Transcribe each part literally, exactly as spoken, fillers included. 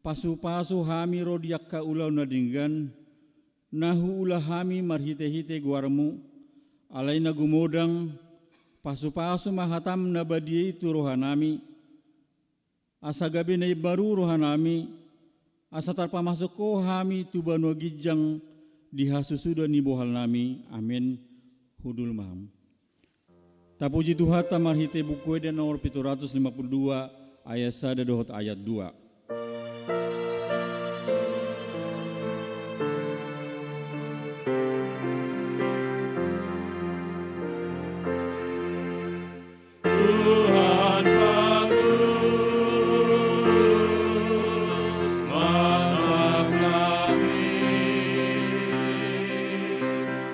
Pasupasu hami ro di angka ulaon na denggan na huula hami marhitehite goarmu. Alai na gumodang, pasupasu ma hatam na badia i tu rohanami, asa gabe na imbaru rohanami, asa tarpamasuk Ho hami tu banua ginjang di hasusuda ni bohalnami. Amen. Hundul ma hamu. Tapuji Tuhanta marhite Buku Ende nomor pitu ratus lima puluh dua, ayat sada dohot ayat dua. Tuhan bagus, masa kami.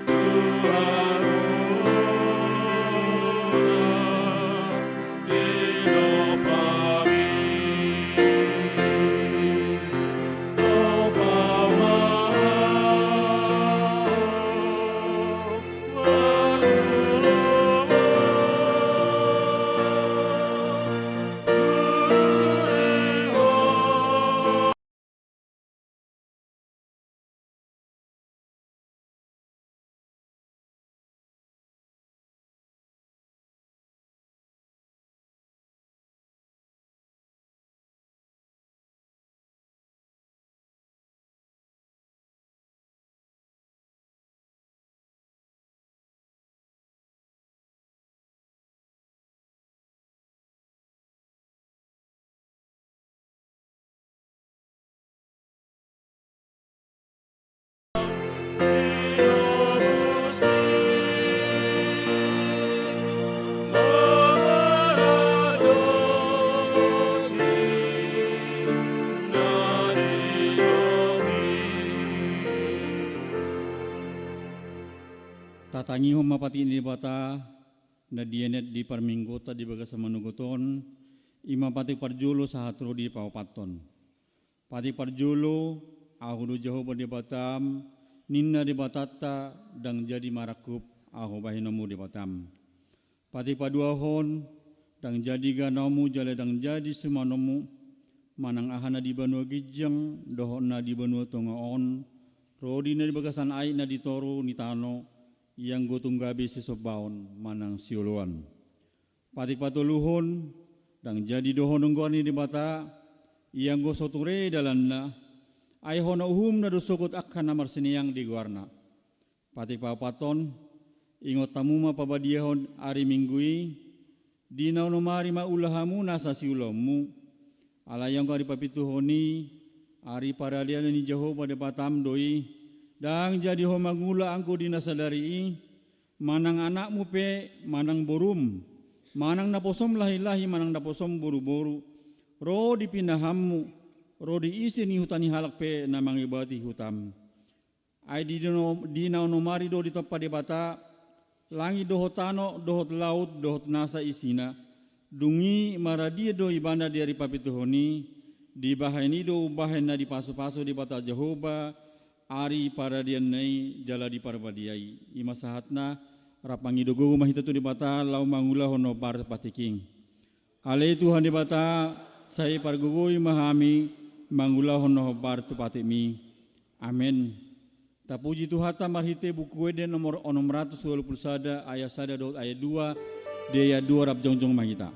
Tuhan, Tatangihon ma patik ni Debata na dienet di parmingguonta di bagasan manogot on, i ma patik parjolo sahat ro di paopathon. Patik parjolo, Ahu do Jahowa Debatam, ninna Debatanta, ndang jadi marangkup Ahu bahenonmu Debatam. Patik paduahon, ndang jadi ganaonmu jala ndang jadi sumanonmu, manang aha na di banua ginjang dohot na di banua tonga on, ro di na di bagasan aek na di toru ni tano, ianggo tung gabe sisombaon manang sioloan. Patik patoluhon, ndang jadi dohonon goar ni Debata, ianggo so ture dalanna, ai hona uhumna do sogot angka na marsineang di goarna. Patik paopathon, ingot hamu ma pabadiahon ari Minggu i, di na onom ari ma ula hamu nasa siulaonmu. Alai anggo ari papituhon i, ari paradean ni Jahowa Debatam do i, ndang jadi ho mangula anggo di na sadari i, manang anakmu pe, manang borum, manang naposom lahilahi, manang naposom boruboru, ro di pinahanmu, ro di ise ni huta ni halak pe na mangibati hutam. Ai di no-, di na onom ari do ditompa Debata langit dohot tano, dohot laut, dohot nasa isina. Dung i maradian do ibana di ari papituhon i, dibahen i do umbahen na dipasupasu Debata Jahowa ari paradeanna i jala di parbadia i. I ma sahatna, rap mangido gogo ma hita tu Debata laho mangulahon hombar tu patik i. Ale Tuhan Debata, sai pargogoi ma hami mangulahon na hombar tu patikmi. Amen. Tapuji Tuhanta marhite Buku Ende nomor onom ratus walu pulu sada, ayat sada dohot ayat dua, di ayat dua rap jongjong ma hita.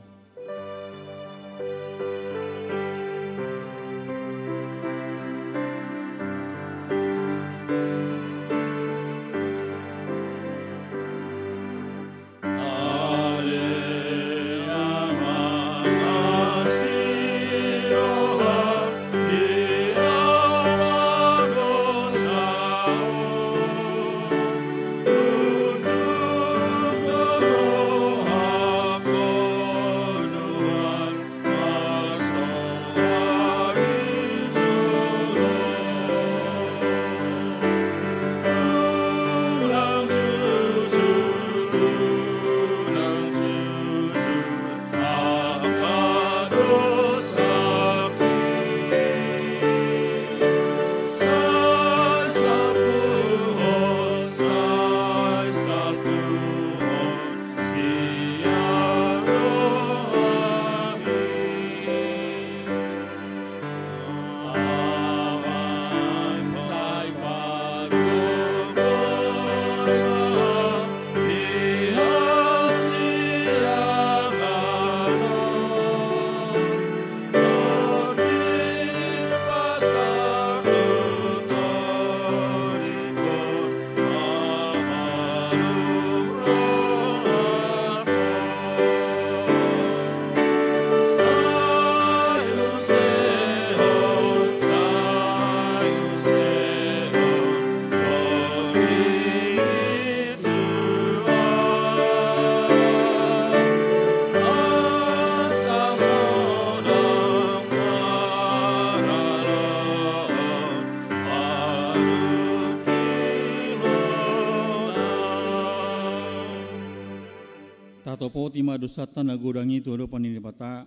Tatopoti ma dosanta na godang i tu adopan ni Debata.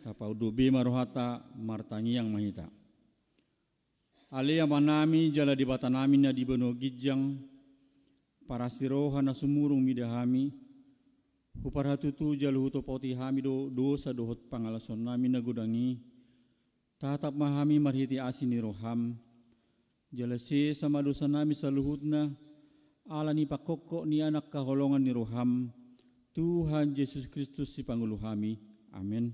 Tapaunduk be ma rohanta, martangiang ma hita. Ale Amanami jala Debatanami na di banua ginjang, parasi roha na sumurung mida hami, huparhatutu jala hutopoti hami do dosa dohot pangalasonnami na godang i, tatap ma hami marhite asi ni roham, jala sesa ma dosanami saluhutna, ala ni pangkophop ni Anak haholongan ni roham, Tuhan Jesus Kristus Sipangolu hami. Amen.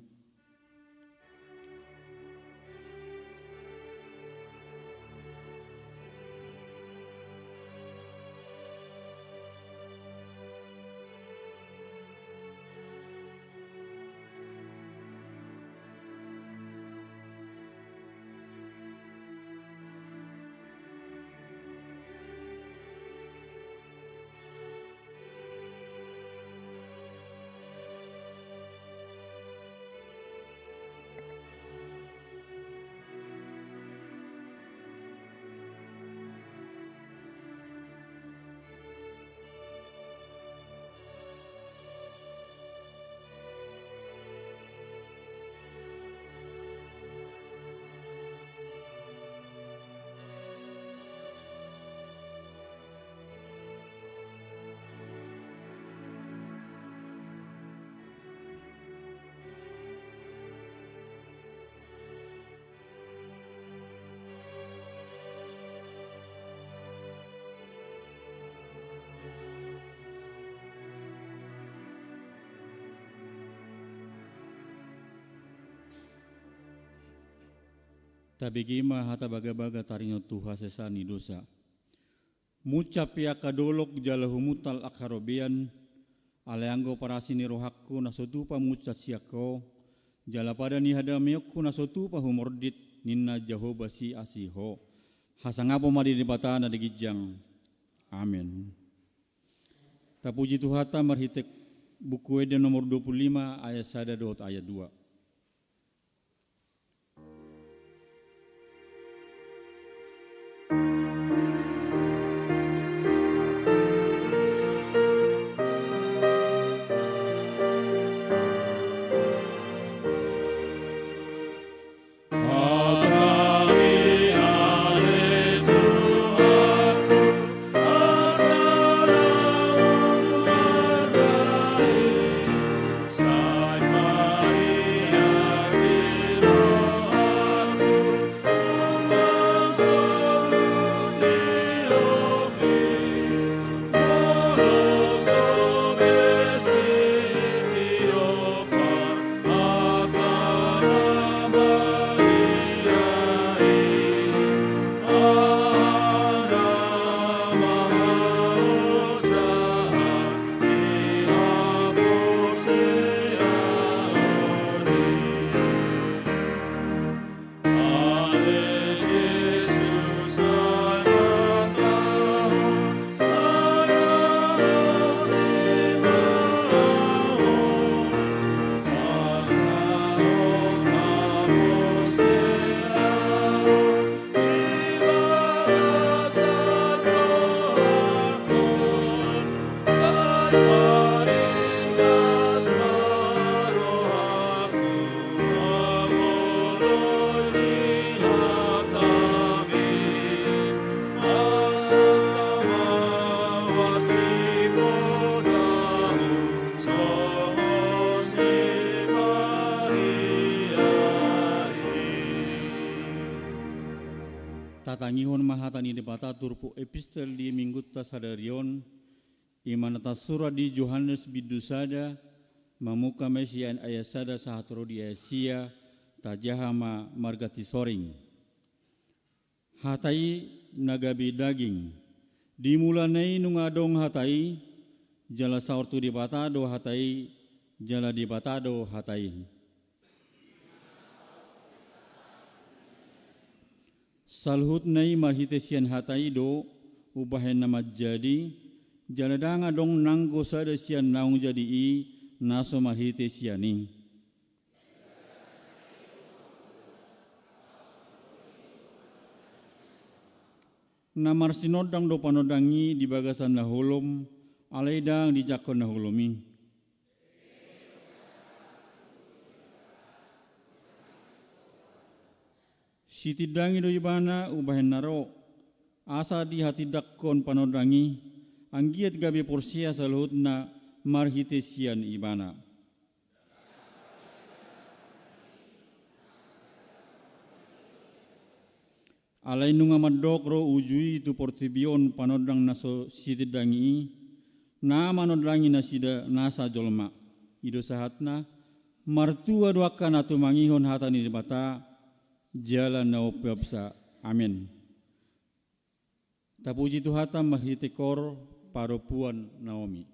Tabege ma hata bagabaga taringot tu hasesaan ni dosa. Munsat pe angka dolok jala humuntal angka robean, alai anggo parasi ni rohangku na so tupa munsat sian Ho, jala pada ni hadameonku na so tupa humordit, ninna Jahowa si asi Ho. Hasangapon ma di Debata na di ginjang. Amen. Tapuji Tuhanta marhite Buku Ende nomor dua puluh lima ayat sada dohot ayat dua. Tatangihon ma hata ni Debata turpuk epistel di minggunta sadari on, i ma na tarsurat di Johannes bindu sada, mamungka ma i sian ayat sada sahat ro di ayat sia, tajaha ma marganti soring. Hata i na gabe daging. Di mulana i nunga adong Hata i, jala saor tu Debata do Hata i, jala Debata do Hata i. Saluhutna i marhite sian Hata i do, umbahen na manjadi, jala ndang adong nanggo sada sian naung jadi i na so marhite sian i. Na marsinondang do panondang i di bagasan na holom, alai ndang dijangkon na holom i. Sitindangi do ibana umbahen na ro, asa dihatindangkon panondang i, anggiat gabe porsea saluhutna marhite sian ibana. Alai nunga mandok ro uju i tu portibi on panondang na so sitindangi i, na manondangi nasida nasa jolma. I do sahatna, martua do angka na tumangihon hata ni Debata, jala na umpeopsa. Amen. Tapuji Tuhanta marhite koor parompuan Naomi.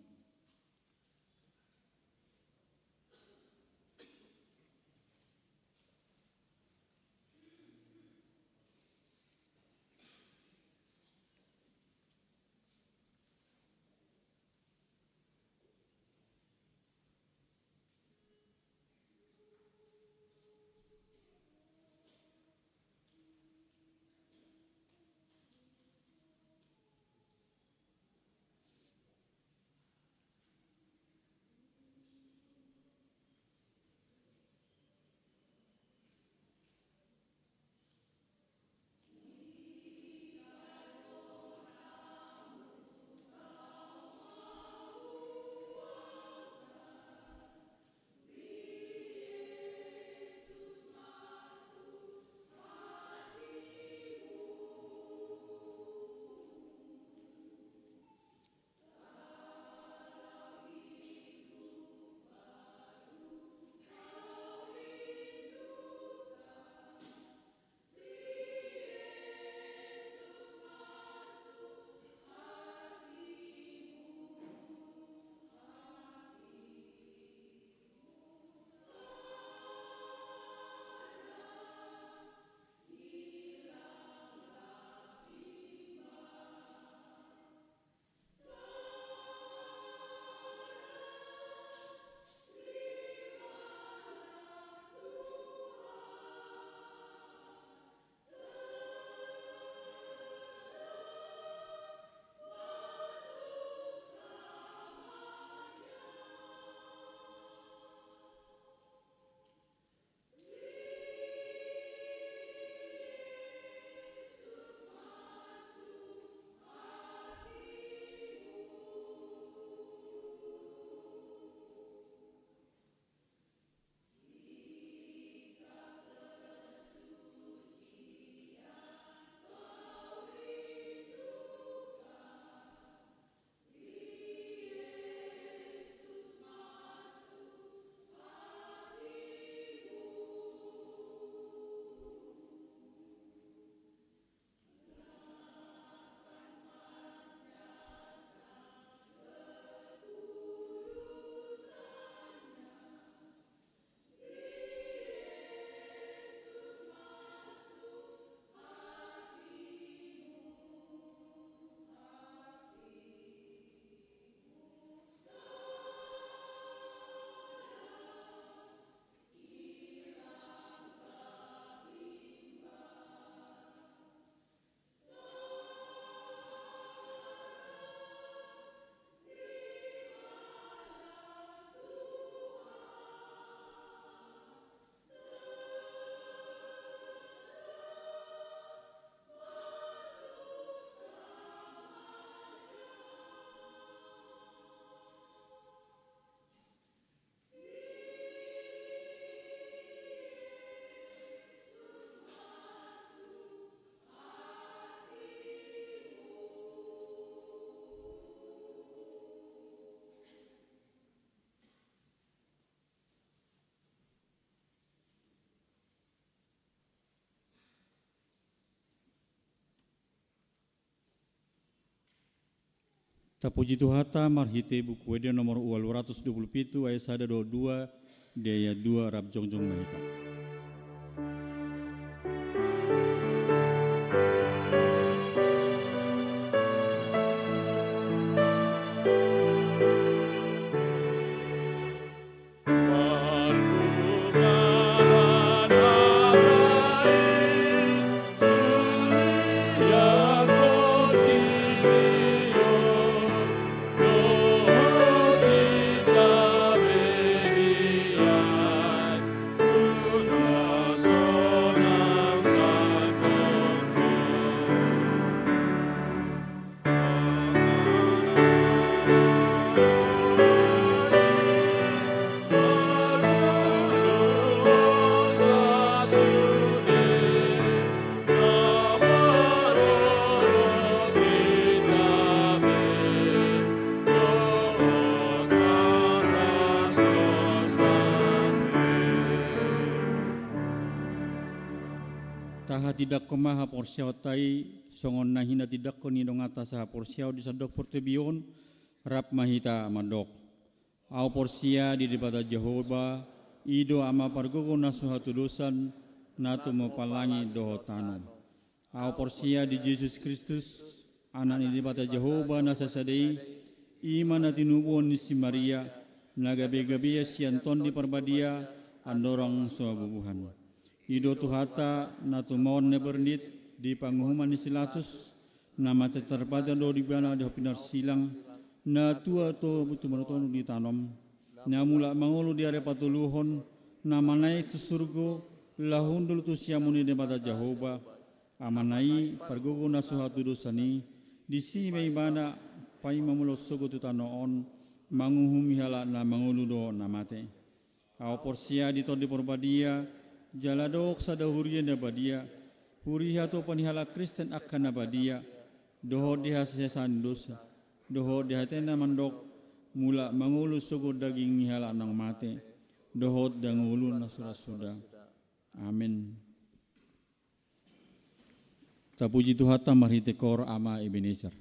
Tapuji Tuhanta marhite Buku Ende nomor ualu ratus dua pulu pitu, ayat sada dohot dua, di ayat dua rap jongjong ma hita. Tindangkon ma haporseaonta i, songon na hinatindangkon ni donganta sahaporseaon di sandok portibi on, rap ma hita mandok. Ahu porsea di Debata Jahowa, i do Ama pargogo na so hatudosan, na tumompa langit dohot tano. Ahu porsea di Jesus Kristus, Anak ni Debata Jahowa na sasada i, i ma na tinubuhon ni si Maria, na gabe-gabean sian Tondi Parbadia, andorang so habubuhan. I do Tuhanta, na tumaon na bernit di panguhuman ni si Pilatus, na mate tarpatang do ibana di pinarsilang, na tua tu, tu manotonon di tano, na mulak mangolu di ari patoluhon, na manaek tu surgo, laho hundul tu siamun ni Debata Jahowa, Amana i, pargogo na so hatudosan i, disi ma ibana, paima mulak sogot tu tano on, manguhumi halak na mangolu dohot na mate. Ahu porsea di Tondi Parbadia, jala dohot sada huria na badia, huria hatopan ni halak Kristen angka na badia, dohot di hasesaan dosa, dohot di hatena mandok, mulak mangolu sogot daging ni halak naung mate, dohot di ngolu na so ra suda. Amen. Tapuji Tuhanta marhite koor Ama Ebenezer.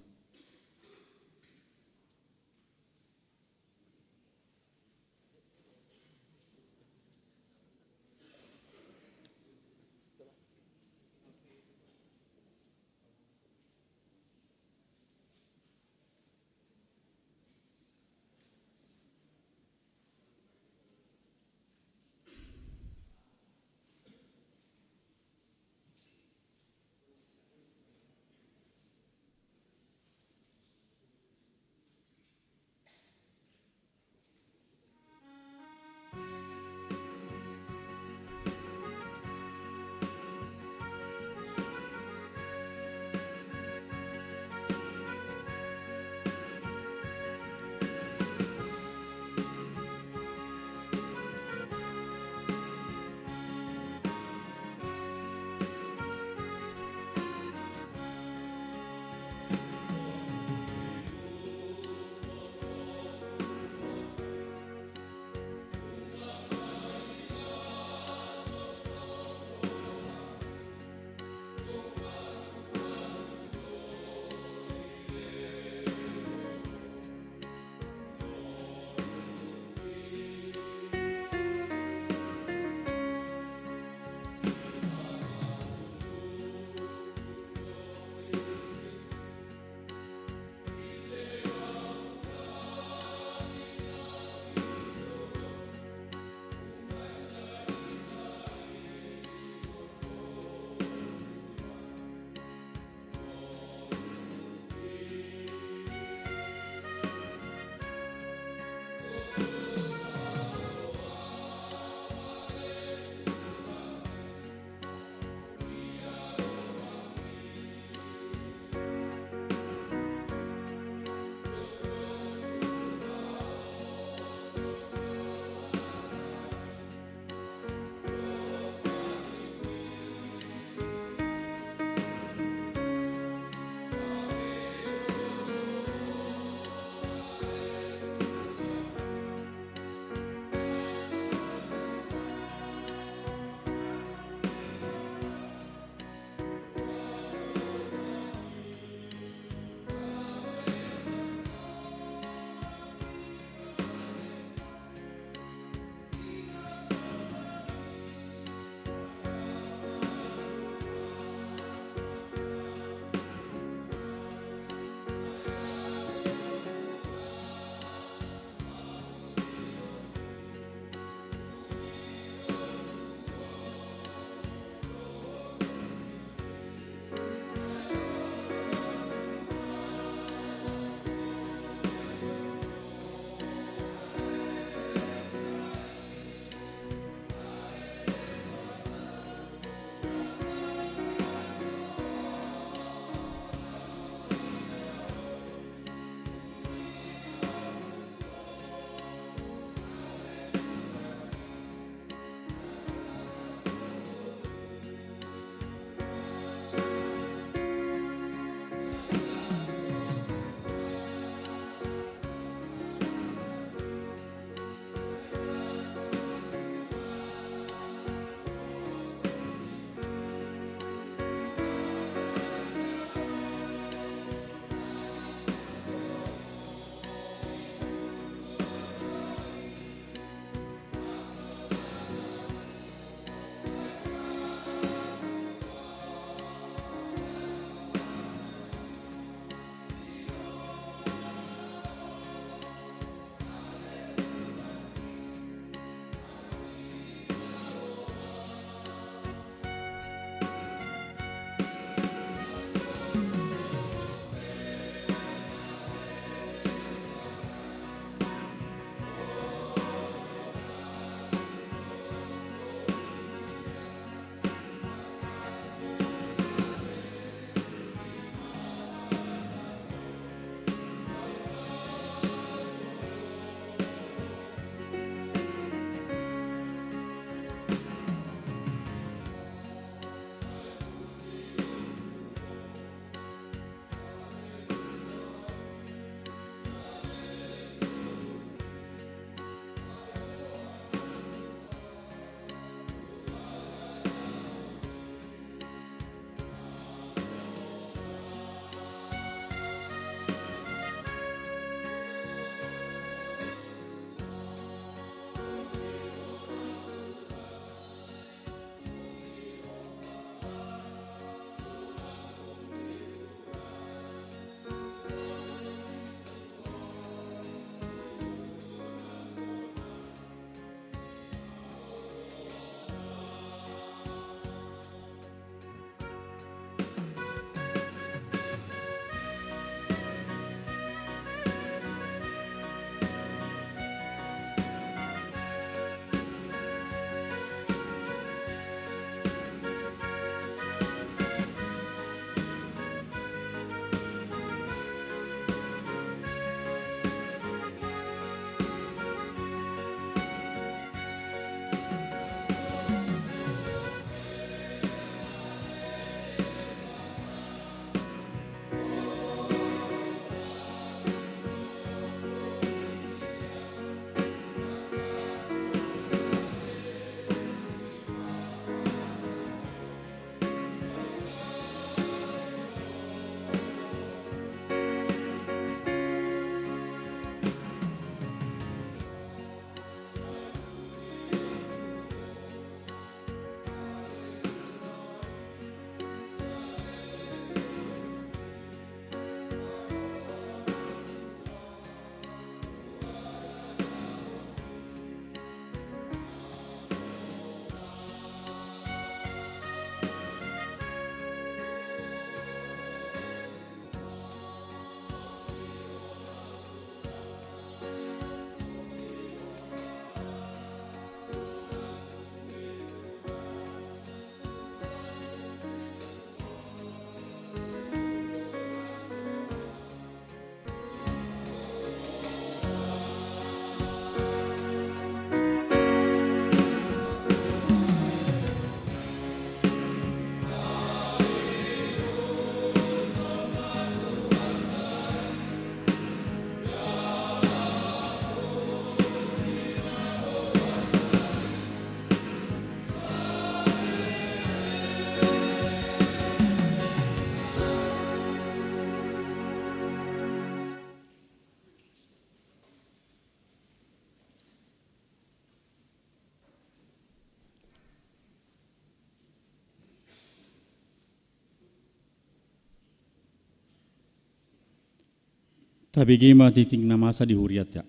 Tabege ma tingting na masa di huriata.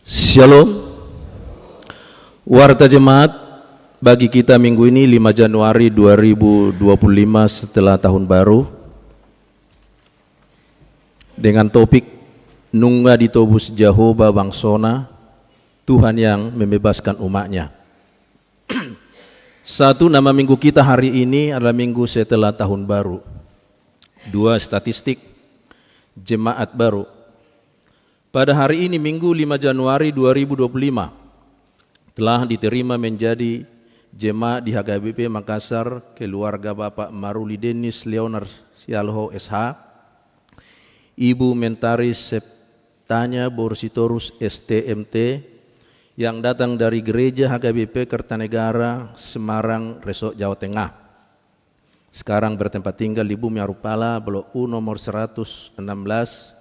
Shalom. Warta Jemaat bagi kita minggu ini, lima Januari dua ribu dua puluh lima setelah tahun baru, dengan topik Nunga Ditobus Jahowa Bangsona, Tuhan yang Membebaskan Umat-Nya. Satu, nama minggu kita hari ini adalah minggu setelah tahun baru. Dua, statistik jemaat baru. Pada hari ini, Minggu, lima Januari dua ribu dua puluh lima, telah diterima menjadi jemaat di H K B P Makassar keluarga Bapak Maruli Dennis Leonard Sialho, S H, Ibu Mentari Septania boru Sitorus, S T M T, yang datang dari Gereja H K B P Kertanegara, Semarang, Resort Jawa Tengah. Sekarang bertempat tinggal di Bumi Arupala, Blok U nomor seratus enam belas,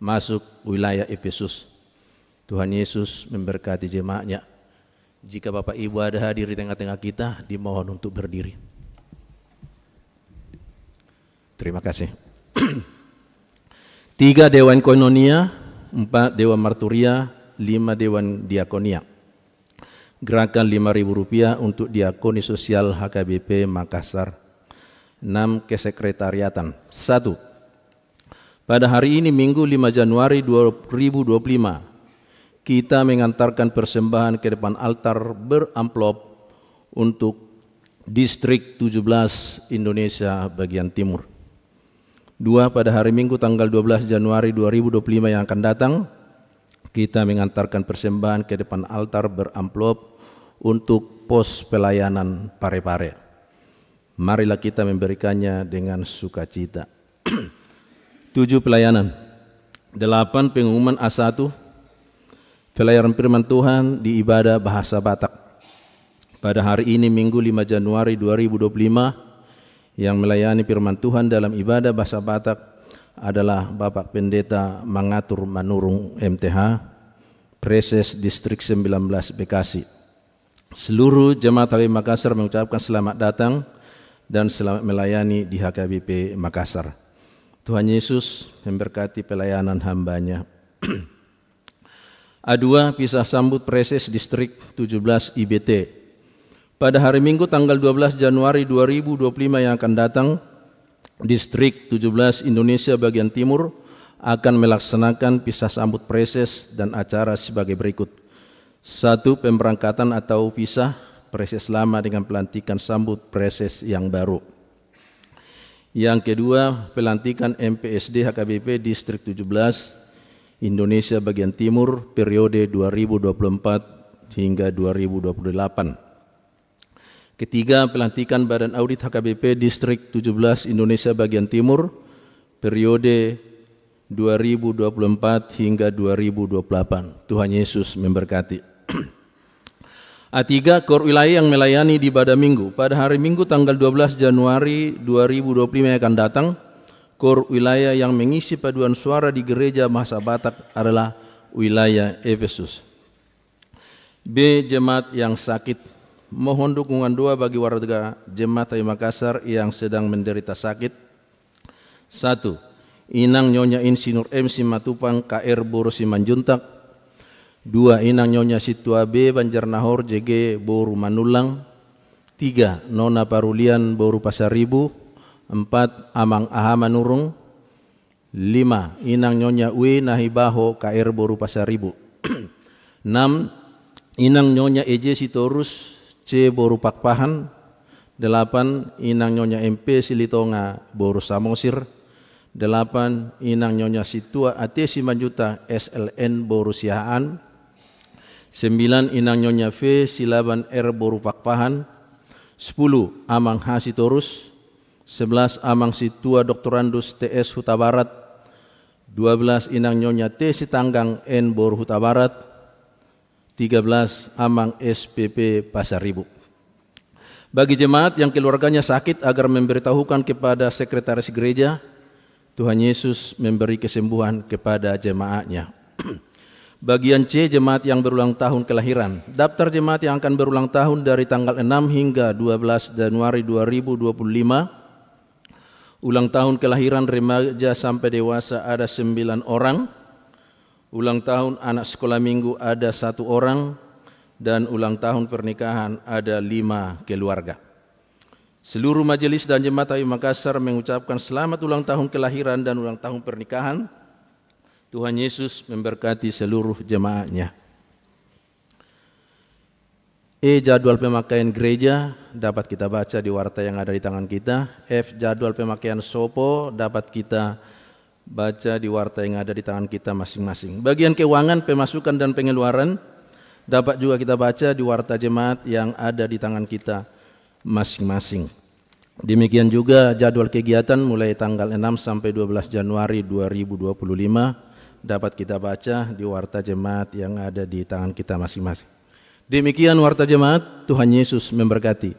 masuk wilayah Efesus. Tuhan Yesus memberkati jemaat-Nya. Jika Bapak Ibu ada hadir di tengah-tengah kita, dimohon untuk berdiri. Terima kasih. Tiga, Dewan Koinonia. Empat, Dewan Marturia. Lima, Dewan Diakonia. Gerakan lima ribu rupiah untuk diakoni sosial H K B P Makassar. Enam, kesekretariatan. Satu, pada hari ini, Minggu, lima Januari dua ribu dua puluh lima, kita mengantarkan persembahan ke depan altar beramplop untuk Distrik tujuh belas Indonesia bagian timur. Dua, pada hari Minggu, tanggal dua belas Januari dua ribu dua puluh lima yang akan datang, kita mengantarkan persembahan ke depan altar beramplop untuk pos pelayanan Parepare. Marilah kita memberikannya dengan sukacita. Tujuh, pelayanan. Delapan, pengumuman. A satu, pelayanan firman Tuhan di ibadah bahasa Batak. Pada hari ini, Minggu, lima Januari dua ribu dua puluh lima, yang melayani firman Tuhan dalam ibadah bahasa Batak adalah Bapak Pendeta Mangatur Manurung, M T H, Praeses Distrik sembilan belas Bekasi. Seluruh jemaat H K B P Makassar mengucapkan selamat datang dan selamat melayani di H K B P Makassar. Tuhan Yesus memberkati pelayanan hamba-Nya. A dua, pisah sambut Praeses Distrik tujuh belas I B T. Pada hari Minggu, tanggal dua belas Januari dua ribu dua puluh lima yang akan datang, Distrik tujuh belas Indonesia bagian timur akan melaksanakan pisah sambut Praeses dan acara sebagai berikut. Satu, pemberangkatan atau pisah Praeses lama dengan pelantikan sambut Praeses yang baru. Yang kedua, pelantikan M P S D H K B P Distrik tujuh belas Indonesia bagian timur periode dua ribu dua puluh empat hingga dua ribu dua puluh delapan. Ketiga, pelantikan Badan Audit H K B P Distrik tujuh belas Indonesia bagian timur periode dua ribu dua puluh empat hingga dua ribu dua puluh delapan. Tuhan Yesus memberkati. A tiga, KOR wilayah yang melayani di ibadah Minggu. Pada hari Minggu, tanggal dua belas Januari dua ribu dua puluh lima yang akan datang, KOR wilayah yang mengisi paduan suara di gereja bahasa Batak adalah wilayah Efesus. B, jemaat yang sakit. Mohon dukungan doa bagi warga jemaat H K B P Makassar yang sedang menderita sakit. Satu, Inang Nyonya Insinyur M Simatupang, K R boru Simanjuntak. Dua, Inang Nyonya Sintua B Banjarnahor, J G boru Manullang. Tiga, Nona Parulian boru Pasaribu. Empat, Amang Aha Manurung. Lima, Inang Nyonya W Nahibaho, K R boru Pasaribu. Enam, Inang Nyonya E J Sitorus, C boru Pakpahan. Delapan, Inang Nyonya M P Silitonga boru Samosir. Delapan, Inang Nyonya Sintua A T Simanjuntak, S L N boru Siahaan. Sembilan, Inang Nyonya V Silaban R boru Pakpahan. Sepuluh, Amang H Sitorus. Sebelas, Amang Sintua Doktorandus T S Hutabarat. Dua belas, Inang Nyonya T Sitanggang N boru Hutabarat. Tiga belas, Amang S P P Pasaribu. Bagi jemaat yang keluarganya sakit, agar memberitahukan kepada sekretaris gereja. Tuhan Yesus memberi kesembuhan kepada jemaat-Nya. Bagian C, jemaat yang berulang tahun kelahiran. Daftar jemaat yang akan berulang tahun dari tanggal enam hingga dua belas Januari dua ribu dua puluh lima. Ulang tahun kelahiran remaja sampai dewasa ada sembilan orang. Ulang tahun anak sekolah minggu ada satu orang. Dan ulang tahun pernikahan ada lima keluarga. Seluruh majelis dan jemaat H P I Makassar mengucapkan selamat ulang tahun kelahiran dan ulang tahun pernikahan. Tuhan Yesus memberkati seluruh jemaatnya. E, jadwal pemakaian gereja dapat kita baca di warta yang ada di tangan kita. F, jadwal pemakaian sopo dapat kita baca di warta yang ada di tangan kita masing-masing. Bagian keuangan, pemasukan dan pengeluaran dapat juga kita baca di warta jemaat yang ada di tangan kita masing-masing. Demikian juga jadwal kegiatan mulai tanggal enam sampai dua belas Januari dua ribu dua puluh lima dapat kita baca di warta jemaat yang ada di tangan kita masing-masing. Demikian warta jemaat, Tuhan Yesus memberkati.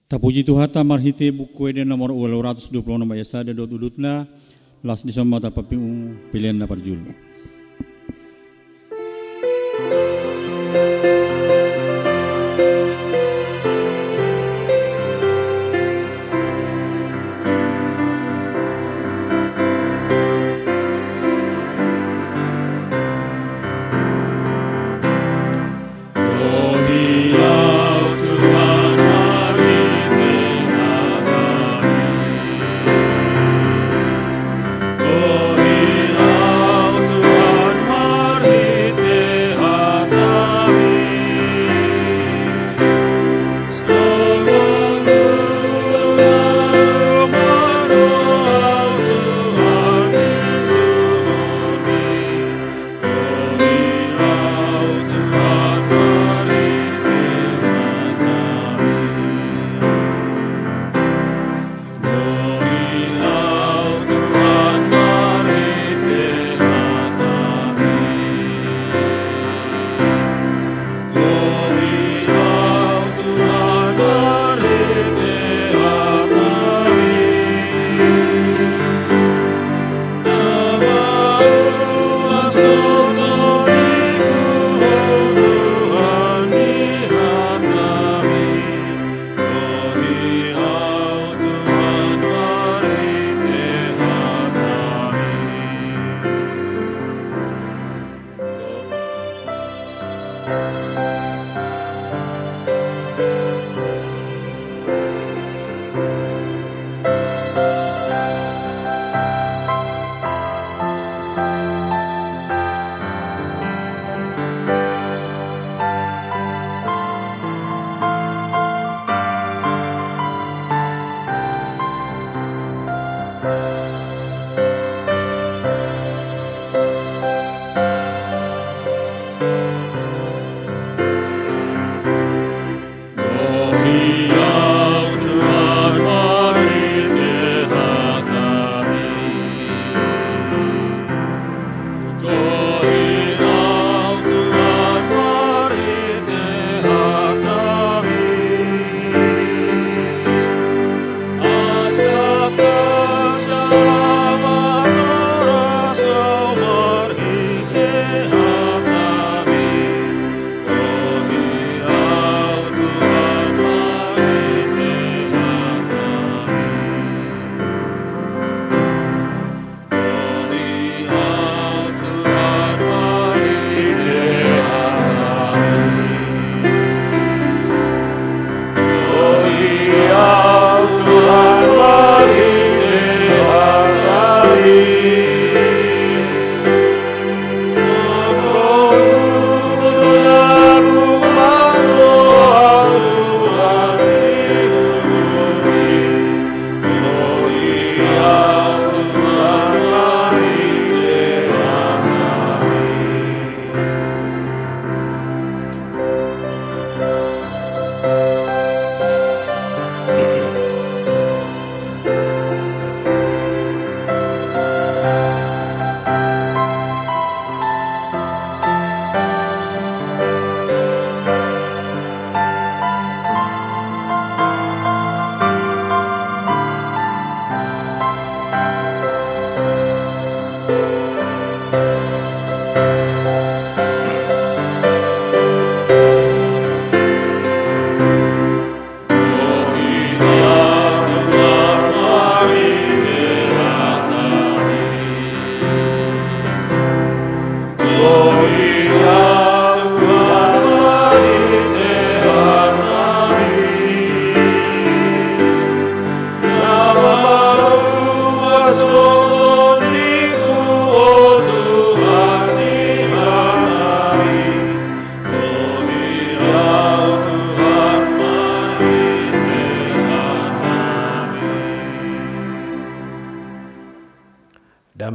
Tapuji Tuhanta marhite Buku Ende nomor ualu ratus dua puluh onom ayat sada dohot udutna. Las dison ma tapapungu pelean na parjolo.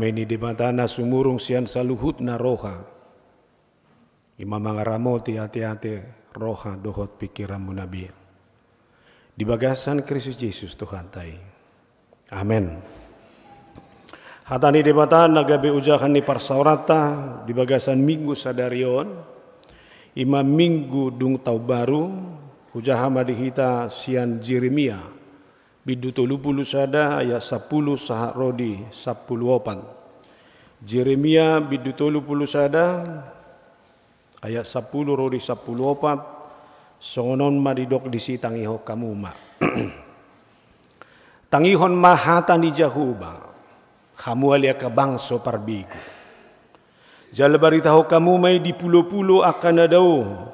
Ni Debata na sumurung sian saluhutna roha, i ma mangaramoti ateate, roha dohot pingkiranmuna be. Di bagasan Kristus Jesus Tuhanta i. Amen. Hata ni Debata na gabe ojahan ni parsaoranta di bagasan Minggu sadari on, i ma Minggu dung taon baru, hujaha ma di hita sian Jeremia, bindu tolu pulu sada ayat sampulu sahat ro di sampulu opat. Jeremia bindu tolu pulu sada ayat sampulu ro di sampulu opat, songon on ma didok disi, tangihon hamu ma. Tangihon ma hata ni Jahowa, hamu ale angka bangso parbegu. Jala baritahon hamu ma i di pulo-pulo angka na dao,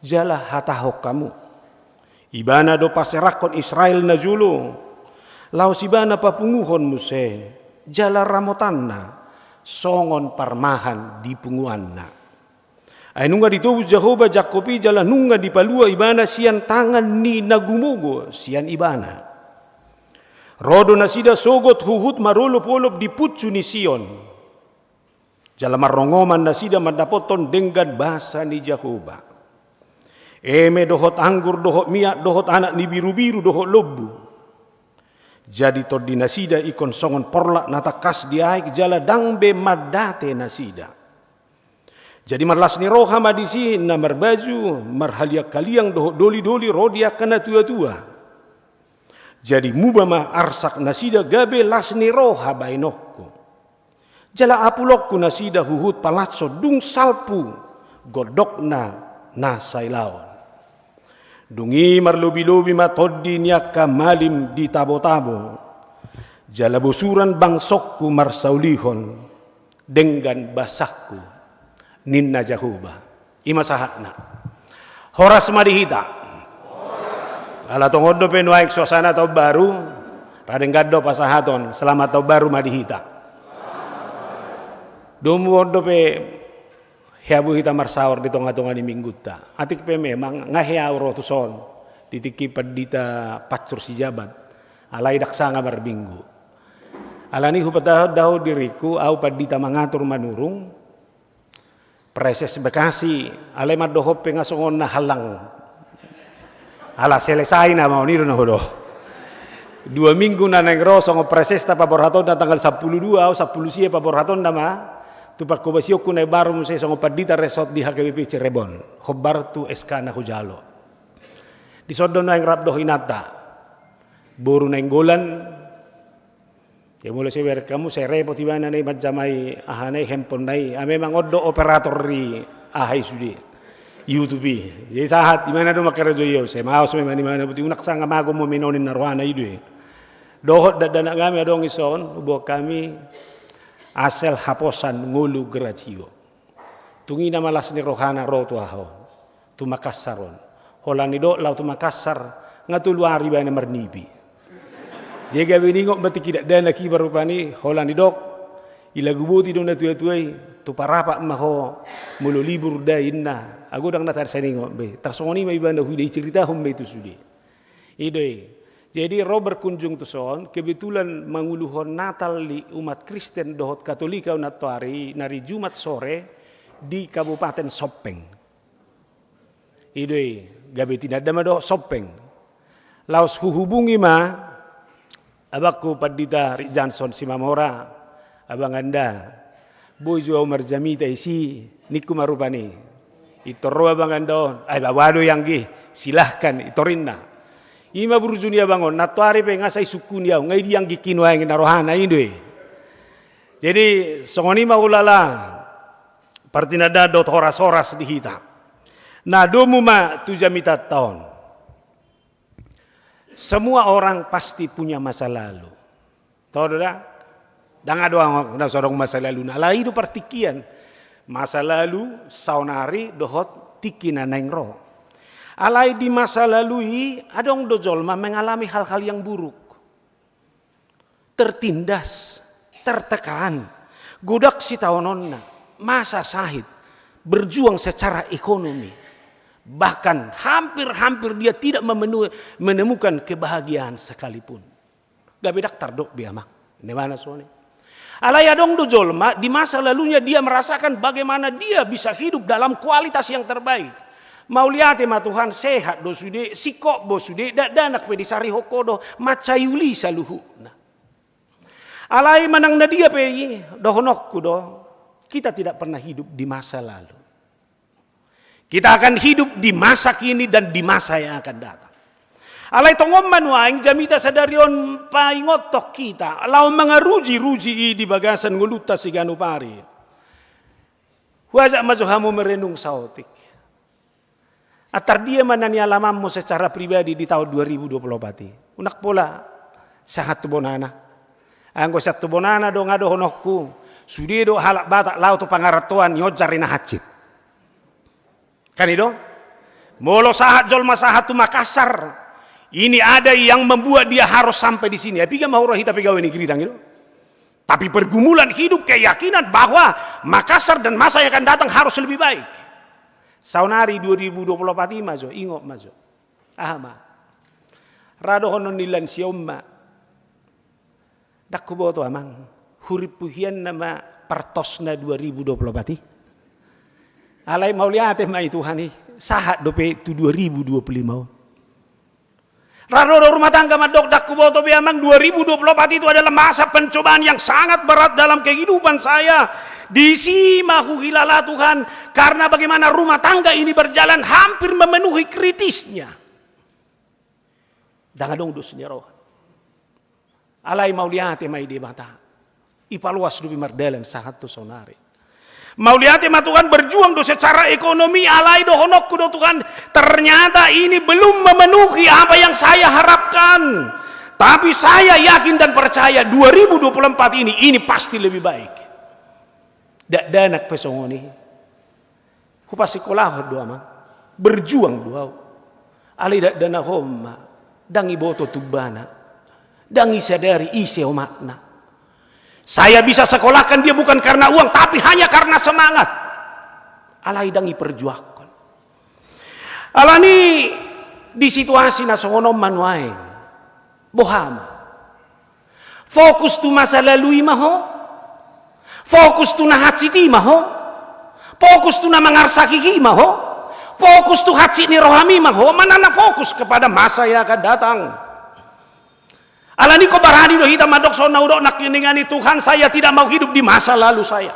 jala hatahon hamu: Ibana do paserakhon Israel najolo, laos Ibana papunguhon muse, jala ramotanna songon parmahan di punguanna. Ai nunga ditobus Jahowa Jakkob i, jala nunga dipalua Ibana sian tangan ni na gumogo sian Ibana. Ro do nasida sogot huhut marolop-olop di punsu ni Sion. Jala marrongoman nasida mandapothon denggan basa ni Jahowa, eme dohot anggur dohot miak dohot anak ni birubiru dohot lombu. Jadi tondi nasida ingkon songon porlak na tangkas di aek, jala ndang be mandate nasida. Jadi marlas ni roha ma disi na marbaju marhaliang-haliang dohot doli-doli ro di angka natuatua. Jadi muba ma arsak nasida gabe las ni roha baenonku. Jala apulonku nasida huhut palashon dung salpu gondokna na sailaon. Dung i marlobi-lobi ma tondi ni angka malim di tabo-tabo. Jala bosuran bangsongku marsaulihon denggan basangku, ninna Jahowa. I ma sahatna. Horas ma di hita. Ala tongon dope nuaeng suasana taon baru, ra denggan do pasahaton selamat taon baru ma di hita. Domu on dope hea bo hita marsaor di tonga-tonga ni minggunta. Atik pe memang nga hea au ro tuson di tingki pandita Pansur Sijabat, alai ndang sanga marminggu. Alani hupatahon dahu diringku, au pandita Mangatur Manurung, Praeses Bekasi, alai mandohot pe nga songon na hallang. Ala selesai nama on, i do na hudohot. Dua minggu na naeng ro songon praesesta paborhatonna tanggal sampulu dua, au sampulu sia paborhatonna ma tu pangkobasionku na imbaru muse songon pandita resort di H K B P Cirebon. Hombar tu S K na hujalo. Dison do naeng rap dohot inanta, boru Nainggolan. Ia molo sai bereng hamu, sai repot ibana na i manjamai aha na i, handphone na i. Ah, memang on do operator ni aha i sude, YouTube i. Jadi sahat ibana do mangkarejo i, sai maos memang ibana, boti unang sanga mago ma menonin na rohana i do i. Dohot dakdanak nami adong dison, huboan hami Asel Haposan ngolu Geracio. Tung i na malas ni rohana ro tu aha on, tu Makassar on. Holan didok laho tu Makassar, nga tolu ari ibana marnipi. Jadi gabe ningot ma tingki dakdanak i ma rupani, holan didok, i lagu boti do natuatua i, tu Parapat ma ho molo libur da, inna. Ago ndang na tarsai ningot be, tarsongon i ma ibana huida, iceritahon ma i tu sude. I do i. Jadi ro berkunjung tuson, kebetulan manguluhon Natal di umat Kristen dohot Katolik au nantoari, nari Jumat sore di Kabupaten Soppeng. I do i, gabe tinanda ma dohot Soppeng. Laos huhubungi ma abangku Pandita Rik Janson Simamora, abang anda, boi jo au marjamita disi, ningku ma rupani. Intor ro abang anda on, ai, boa do i anggi, silahkan, intor inna. I ma burju ni abang on, nantoari pe nga sai sungkun i au, nga i di anggingki nuaeng, inna rohana, i do i. Jadi songon i ma ulala partinandaan dohot horas-horas di hita. Na domu ma tu jamitanta on. Semua orang pasti punya masa lalu. Toho do da? Ndang adong na so adong masa lalu na, alai i do partingkian. Masa lalu, saonari dohot tingki na naeng ro. Alai di masa lalu i adong do jolma mengalami hal-hal yang buruk. Tertindas, tertekan, godang sitaononna, masa sahit, berjuang secara ekonomi. Bahkan hampir-hampir dia tidak memenuhi, menemukan kebahagiaan sekalipun. Gabe ndang tardok be, amang. Nebana songon i. Alai adong do jolma, di masa lalunya dia merasakan bagaimana dia bisa hidup dalam kualitas yang terbaik. Mauliate ma Tuhan, sehat do sude, singkop do sude, dakdanak pe disarihon ho do, mansai uli saluhutna. Alai manang na dia pe i, dohononku do, kita tidak pernah hidup di masa lalu. Kita akan hidup di masa kini dan di masa yang akan datang. Alai tongon ma nuaeng jamita sadari on paingothon hita, laho mangaruji-ruji i di bagasan ngolunta siganup ari. Huajak ma jo hamu merenung saotik. Antar dia ma na nialamanmu secara pribadi di tahun dua ribu dua puluh empat i. Unang pola sahat tu bonana. Anggo sahat tu bonana do nga dohononku, sude do halak Batak laho tu pangarantoan nionjar i na hansit. Kan i do? Molo sahat jolma sahat tu Makassar, ini ada yang membuat dia harus sampai di sini. Ai piga ma huroha hita pegawai negeri, dang i do? Tapi pergumulan hidup, keyakinan bahwa Makassar dan masa yang akan datang harus lebih baik. Saonari dua ribu dua puluh empat i ma jo, ingot ma jo. Aha ma? Ra dohonon ni lansia on ma. Ndang huboto amang, hurimpu hian nama partosna dua ribu dua puluh empat i. Alai mauliate ma i Tuhan i, sahat dope tu dua ribu dua puluh lima on. Ra do do rumah tangga mandok, ndang huboto be amang, dua ribu dua puluh empat itu adalah masa pencobaan yang sangat berat dalam kehidupan saya. Disi ma huhilala Tuhan, karena bagaimana rumah tangga ini berjalan hampir memenuhi kritisnya. Ndang adong dos ni roha. Alai mauliate ma i Debata. Ipaloas dope mardalan sahat tu saonari. Mauliate ma Tuhan, berjuang do secara ekonomi, alai dohononku do Tuhan, ternyata ini belum memenuhi apa yang saya harapkan. Tapi saya yakin dan percaya dua ribu dua puluh empat ini, ini pasti lebih baik. Dakdanak pe songon i. Hupasikolahon do amang, berjuang do au. Alai dakdanak on ma, ndang iboto tumbana, ndang isadari ise omakna. Saya bisa sekolahkan dia bukan karena uang, tapi hanya karena semangat. Alai ndang iperjuangkon. Alani di situasi na songon on ma nuaeng. Boha ma? Fokus tu masa lalu i ma ho? Fokus tu na hansit i ma ho? Fokus tu na mangarsahi i ma ho? Fokus tu hansit ni rohami ma ho? Manang na fokus kepada masa yang akan datang? Alani ingkon barani do hita mandok songon na hudok nangkiningan i, Tuhan, saya tidak mau hidup di masa lalu saya.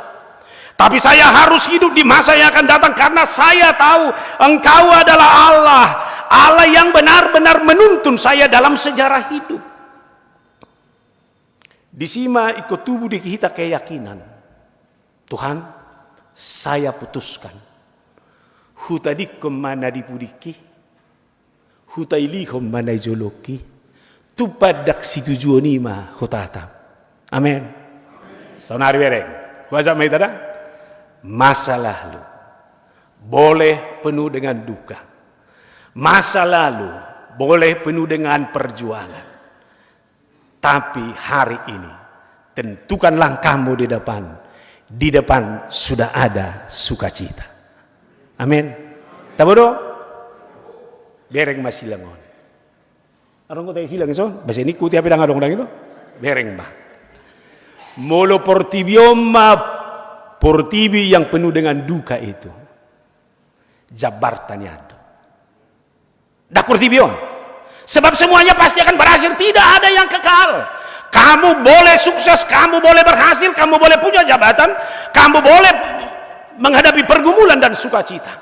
Tapi saya harus hidup di masa yang akan datang karena saya tahu Engkau adalah Allah, Allah yang benar-benar menuntun saya dalam sejarah hidup. Disi ma ingkon tubu di hita keyakinan. Tuhan, saya putuskan. Hutadingkon ma na di pudingki, hutailihon ma na di jolongki, tu pandak situjuon i ma hutatap. Amen. Saonari bereng, huajak ma hita da. Masa lalu boleh penuh dengan duka. Masa lalu boleh penuh dengan perjuangan. Tapi hari ini, tentukan langkahmu di depan. Di depan sudah ada sukacita. Amin. Tabo do? Bereng ma silang on. Adong huta silang i so, basa ni ikuti apa dang adong dang itu. Bereng ma. Molo portibi on ma, portibi yang penuh dengan duka itu. Jambarta nian do. Ndang portibi on. Sebab semuanya pasti akan berakhir, tidak ada yang kekal. Kamu boleh sukses, kamu boleh berhasil, kamu boleh punya jabatan, kamu boleh menghadapi pergumulan dan sukacita.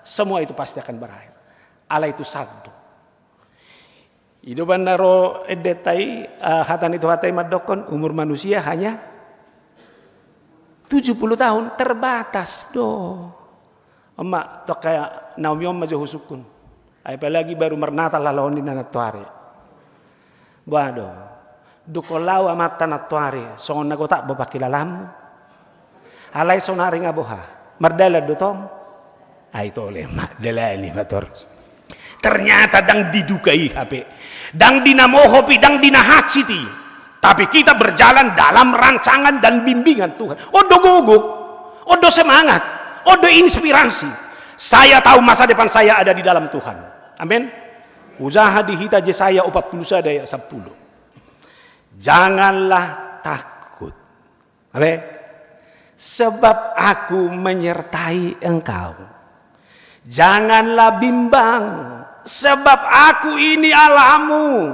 Semua itu pasti akan berakhir. Alai tu sandok. I do umbahen na ro endenta i, ah, hata ni Tuhanta i mandokkon, umur manusia hanya tujuh puluh tahun, terbatas do. Emma, tu angka na ummi on ma jo husungkun. Ai apalagi baru marnatal halak on ninna nantoari. Boha do. Dung laho amanta nantoari, songon na gotap bo pangkilalaanmu. Alai saonari nga boha. Mardalan do tong. Ai tole ma, dalani ma torus. Ternyata ndang di duka i hape. Ndang di na mohop i, ndang di na hansit i. Tapi kita berjalan dalam rancangan dan bimbingan Tuhan. On do gogok, on do semangat, on do inspirasi. Saya tahu masa depan saya ada di dalam Tuhan. Amin. Hujaha di hita Jesaya opat puluh sada ayat sampulu. Janganlah takut. Amin. Sebab Aku menyertai engkau. Janganlah bimbang, sebab Aku ini Allahmu.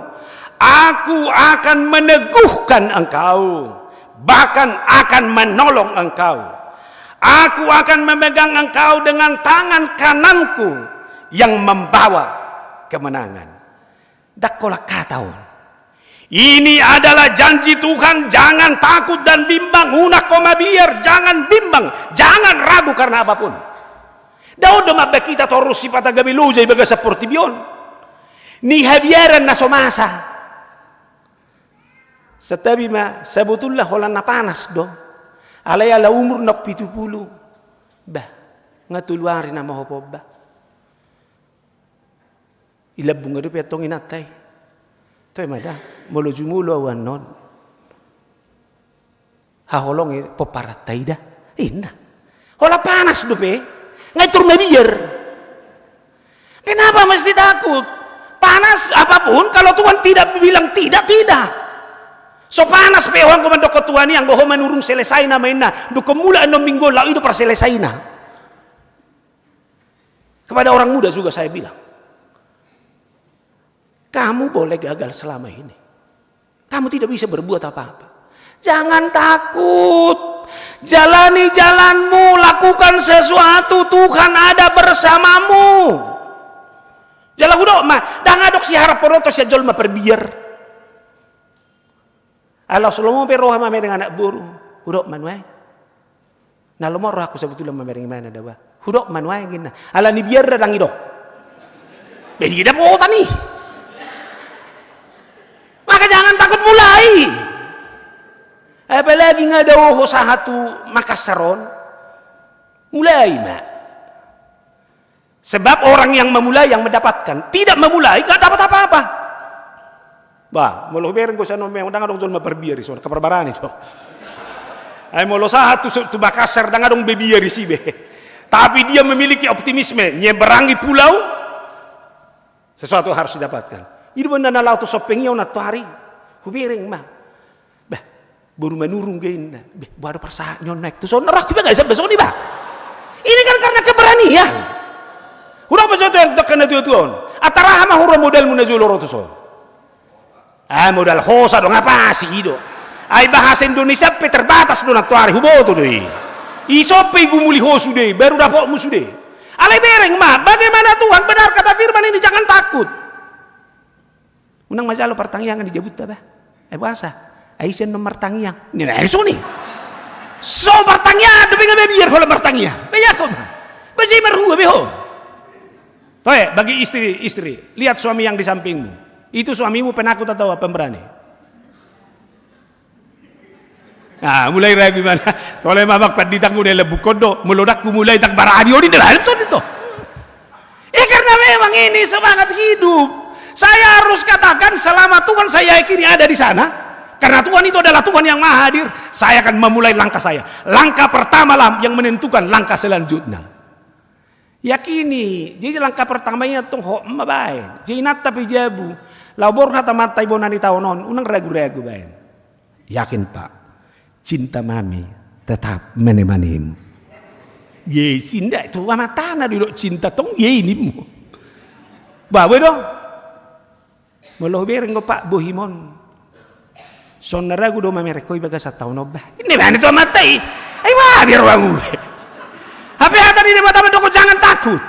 Aku akan meneguhkan engkau, bahkan akan menolong engkau. Aku akan memegang engkau dengan tangan kanan-Ku yang membawa kemenangan. Ndang holan hata on. Ini adalah janji Tuhan, jangan takut dan bimbang, unang ho mabiar, jangan bimbang, jangan ragu karena apapun. Ndang on do mambaen hita torus sipata gabe loja di bagasan portibi on. Ni habiaran na so masa. Santabi ma, sabotulna holan na panas do. Alai ala umur naung pitu pulu. Bah, nga tolu ari nama ho pogba. I lambungna dope antong inanta i. Toe ma da, molo jumolo au annon. Haholongi pomparanta i da. Inna. Holan panas dope. Nga i tor mabiar. Kenapa mesti takut? Panas apapun, kalau Tuhan tidak bilang tidak, tidak. So panas pe ho anggo mandokkon Tuhan i, anggo ho manurung selesai nama inna. Dokkon mulak annon minggu on, laho i do parselesaina. Kepada orang muda juga saya bilang, kamu boleh gagal selama ini. Kamu tidak bisa berbuat apa-apa. Jangan takut. Jalani jalanmu, lakukan sesuatu, Tuhan ada bersamamu. Jala hudok ma, ndang adong siharap bonoto sian jolma parbiar. Ala so lomo pe roha mamereng anak boru, hudok ma nuaeng. Na lomo rohangku sabotulna mamereng ibana da bah. Hudok ma nuaeng ninna. Ala ni biar da ndang idok. Jadi dapotan i. Maka jangan takut, mulai. Apalagi nga dao ho sahat tu Makassar on. Mulai ma. Sebab orang yang memulai yang mendapatkan, tidak memulai nggak dapat apa-apa. Bah, molo hubereng do sian on memang ndang adong jolma parbiar i son, kaparbarani do. Ai molo sahat tu, tu Makassar ndang adong be biar i si be. Tapi dia memiliki optimisme, nyeberangi pulau, sesuatu harus didapatkan. I do umbahen na laho tu Sompeng i au nantoari, hubereng ma. Bah, boru manurung do inna. Bah, boha do parsahat ni on naeng tu son, rohangku pe gabe samba songon i bah. Ini kan karena keberanian. Hudok ma songon i tu angka na tua-tua on. Antara aha ma huroha modalmu na jolo ro tu son? Ah, modal hosa do, nga pasi i do. Ai bahasa Indonesia pe terbatas do nantoari, huboto do i. Ison pe i gumuli ho sude, baru dapotmu sude. Alai bereng ma, bagaimana Tuhan, benar kata firman ini, jangan takut. Unang ma jalo partangiangan di jabunta bah. Ai boasa? Ai ise annon martangiang? Ninna songon i. So partangiangan dope nga mabiar holan martangiang. Bah, ia ho ma. Bah, jadi marhua be ho. Toe, bagi istri-istri, lihat suami yang di sampingmu. Itu suamimu penakut atau pemberani? Ah, mulai ragu ibana. Tole ma amang pandita, nga hudok lambungkon do, molo ndang humulai ndang barani on, ninna baen songon i do. Eh, karena memang ini semangat hidup. Saya harus katakan, selama Tuhan saya yakini ada di sana, karena Tuhan itu adalah Tuhan yang maha hadir, saya akan memulai langkah saya. Langkah pertamalah yang menentukan langkah selanjutnya. Yakini, jadi langkah pertama i antong hot ma baen. Jadi inanta pe jabu, laho boru hata amanta, ibana, di taon on, unang ragu-ragu baen. Yakin, Pak, cinta Mami tetap menemanimu. Ye, sinda tu amatana do didok cinta tong, ye, inimu. Bah, boi do. Molo hubereng do, Pak, bohim on. Songon na ragu do mamereng ho i bagasan taon on bah. Ninna baen tu amanta i. Ai bah, biar bamu. Hape hata ni Debata mandok, jangan takut.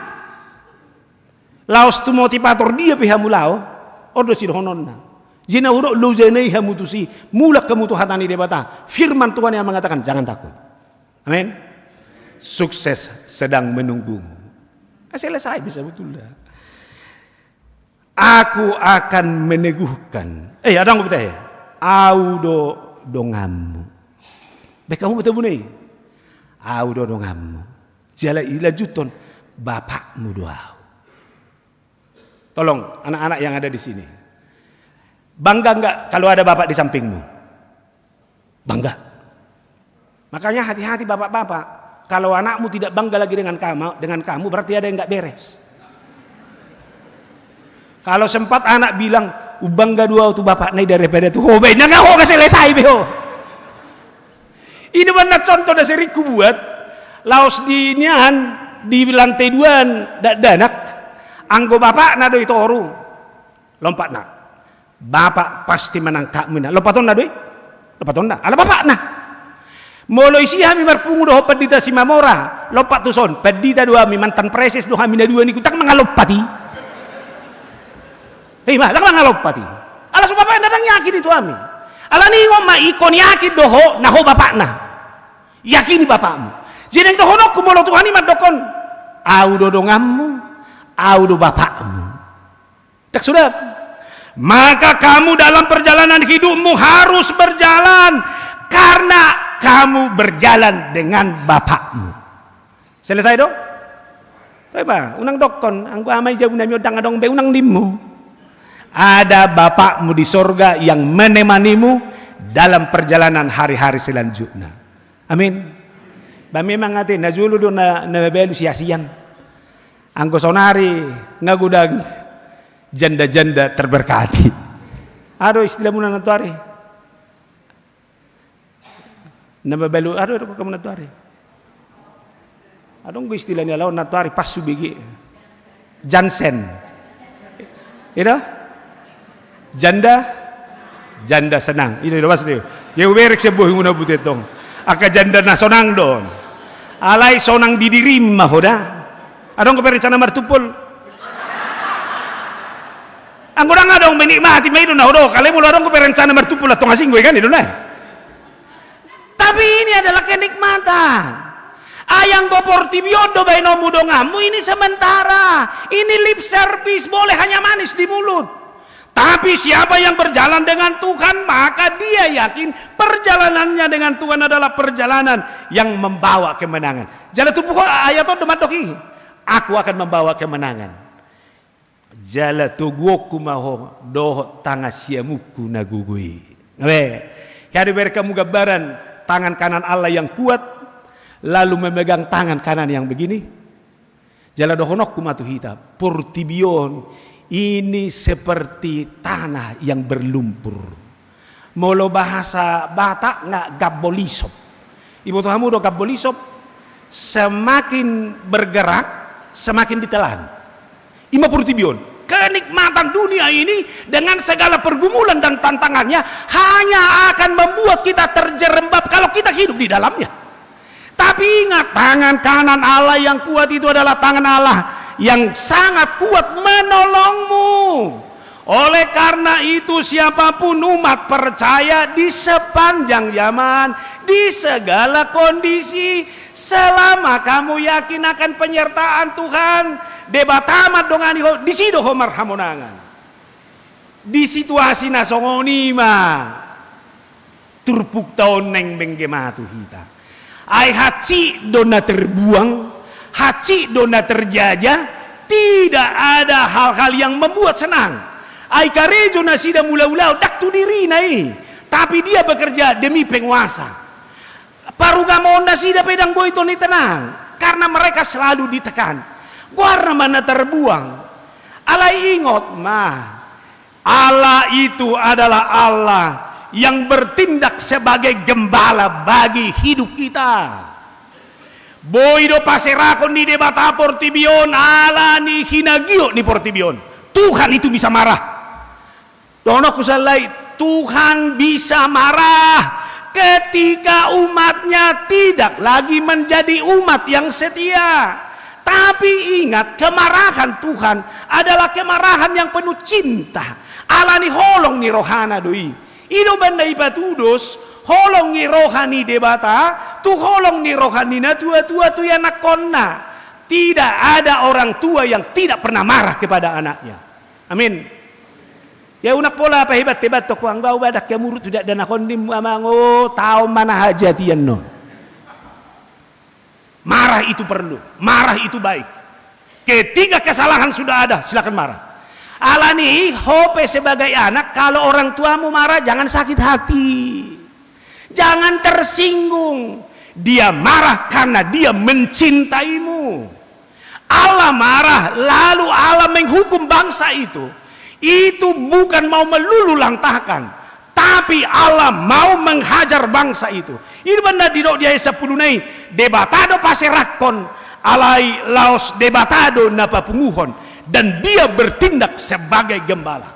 Laos tu motivator dia pe hamu laho, on do sidohononna. Jadi na hudok, lojana i hamu tusi, mulak hamu tu hata ni Debata. Firman Tuhan yang mengatakan, jangan takut. Amin. Sukses sedang menunggumu. Ah, selesai bisa betul dah. Aku akan meneguhkan. Eh, adong beta he. Au do donganmu. Baen hamu beta bune i. Au do donganmu. Jala ilanjuthon, bapakmu do au. Tolong, anak-anak yang ada di sini. Bangga nggak kalau ada bapak di sampingmu? Bangga. Makanya hati-hati bapak-bapak. Kalau anakmu tidak bangga lagi dengan kamu, dengan kamu, berarti ada yang nggak beres. Kalau sempat anak bilang, "Umbangga do au tu bapakna i daripada tu ho," baen, nga ho, nga selesai be ho. I do umbahen na contoh na sering hubuat, laos di nian, di lantai duaan dakdanak, anggo bapakna do i toru, lompat na. Bapak pasti menangkapmu, inna. Lompatonna do i? Lompatonna. Ala bapakna. Molo isi hami marpungu dohot Pandita Simamora, lompat tuson, pandita do hami, mantan preses do hami na dua niku, ndang mangalompat i. Ima, ndang mangalompat i. Ala so bapakna, ndang yakin i tu hami. Alani i ingot ma, ingkon yakin do ho na ho bapakna. Yakini bapakmu. Jadi naeng dohononku, molo Tuhan i mandokkon, au do donganmu, au do bapakmu. Ndang suda. Maka kamu dalam perjalanan hidupmu harus berjalan, karena kamu berjalan dengan bapakmu. Selesai do? Toe ba, unang dokkon, anggo ama i jabu nami on ndang adong be, unang nimmu. Ada bapakmu di sorga yang menemanimu dalam perjalanan hari-hari selanjutnya. Amin. Ba memang ate, na jolo do na, na mabalu siasian. Anggo saonari nga godang janda-janda terberkati. Aha do istilahmuna nantoari? Na mabalu, aha do, aha do hamu nantoari? Adong do istilah ni halak on nantoari, passu bege. Jansen. I do? Janda? Janda senang. I do, i do, pas do. Jadi huberek sian bohimuna buti tong. Angka janda na sonang do on. Alai sonang di dirim ma ho da. Adong dope rencana martumpol? Anggo ndang adong, menikmati ma i do na ho do. Alai molo adong dope rencana martumpol, antong asing do i kan, i do na. Tapi ini adalah kenikmatan. Ai anggo portibi on do baenonmu donganmu, ini sementara. Ini lip service, boleh hanya manis di mulut. Tapi siapa yang berjalan dengan Tuhan, maka dia yakin perjalanannya dengan Tuhan adalah perjalanan yang membawa kemenangan. Jala tumpu ho ayat on do mandok i, "Aku akan membawa kemenangan." Jala toguonku ma ho dohot tangan siamunku na gogo i. Be, hea do iberek hamu gambaran tangan kanan Allah yang kuat, lalu memegang tangan kanan yang begini? Jala dohononku ma tu hita, portibi on ini seperti tanah yang berlumpur. Molo bahasa Batak nga gambol isop. Iboto hamu do gambol isop? Semakin bergerak, semakin ditelan. Ima portibi on. Kenikmatan dunia ini dengan segala pergumulan dan tantangannya hanya akan membuat kita terjerembab kalau kita hidup di dalamnya. Tapi ingat, tangan kanan Allah yang kuat itu adalah tangan Allah yang sangat kuat menolongmu. Oleh karena itu, siapapun umat percaya di sepanjang zaman, di segala kondisi, selama kamu yakin akan penyertaan Tuhan, Debata mandongani ho, disi do ho marhamonangan. Di situasi na songon i ma turpukta on naeng bengge ma tu hita. Ai hansit do na terbuang, hansit do na terjajah, tidak ada hal-hal yang membuat senang. Ai karejo nasida mulaulaon ndang tu dirina i, tapi dia bekerja demi penguasa. Parugamoon nasida pe ndang boi toni tenang, karena mereka selalu ditekan. Goarna ma na terbuang. Alai ingot ma, Allah itu adalah Allah yang bertindak sebagai gembala bagi hidup kita. Boi do paserahon ni Debata portibi on ala ni hinagiot ni portibi on. Tuhan itu bisa marah. Dohononku sahali, Tuhan bisa marah ketika umatnya tidak lagi menjadi umat yang setia. Tapi ingat, kemarahan Tuhan adalah kemarahan yang penuh cinta. Ala ni holong ni rohana do i. I do umbahen na ipatudos holong ni roha ni Debata tu holong ni roha ni natuatua tu ianakhonna. Tidak ada orang tua yang tidak pernah marah kepada anaknya. Amin. Ia unang pola pahebathebahon ho, anggo au bahen hea muruk tu dakdanak on, nimmu amang, o, taon ma na hajatian on. Marah itu perlu, marah itu baik. Ketika kesalahan sudah ada, silakan marah. Ala ni i, ho pe sebagai anak, kalau orang tuamu marah, jangan sakit hati. Jangan tersinggung. Dia marah karena dia mencintaimu. Allah marah, lalu Allah menghukum bangsa itu. Itu bukan mau meluluhlantahkan, tapi Allah mau menghajar bangsa itu. I do umbahen na didok di ayat sampulu na i, Debata do paserakhon, alai laos Debata do na papunguhon, dan Dia bertindak sebagai gembala.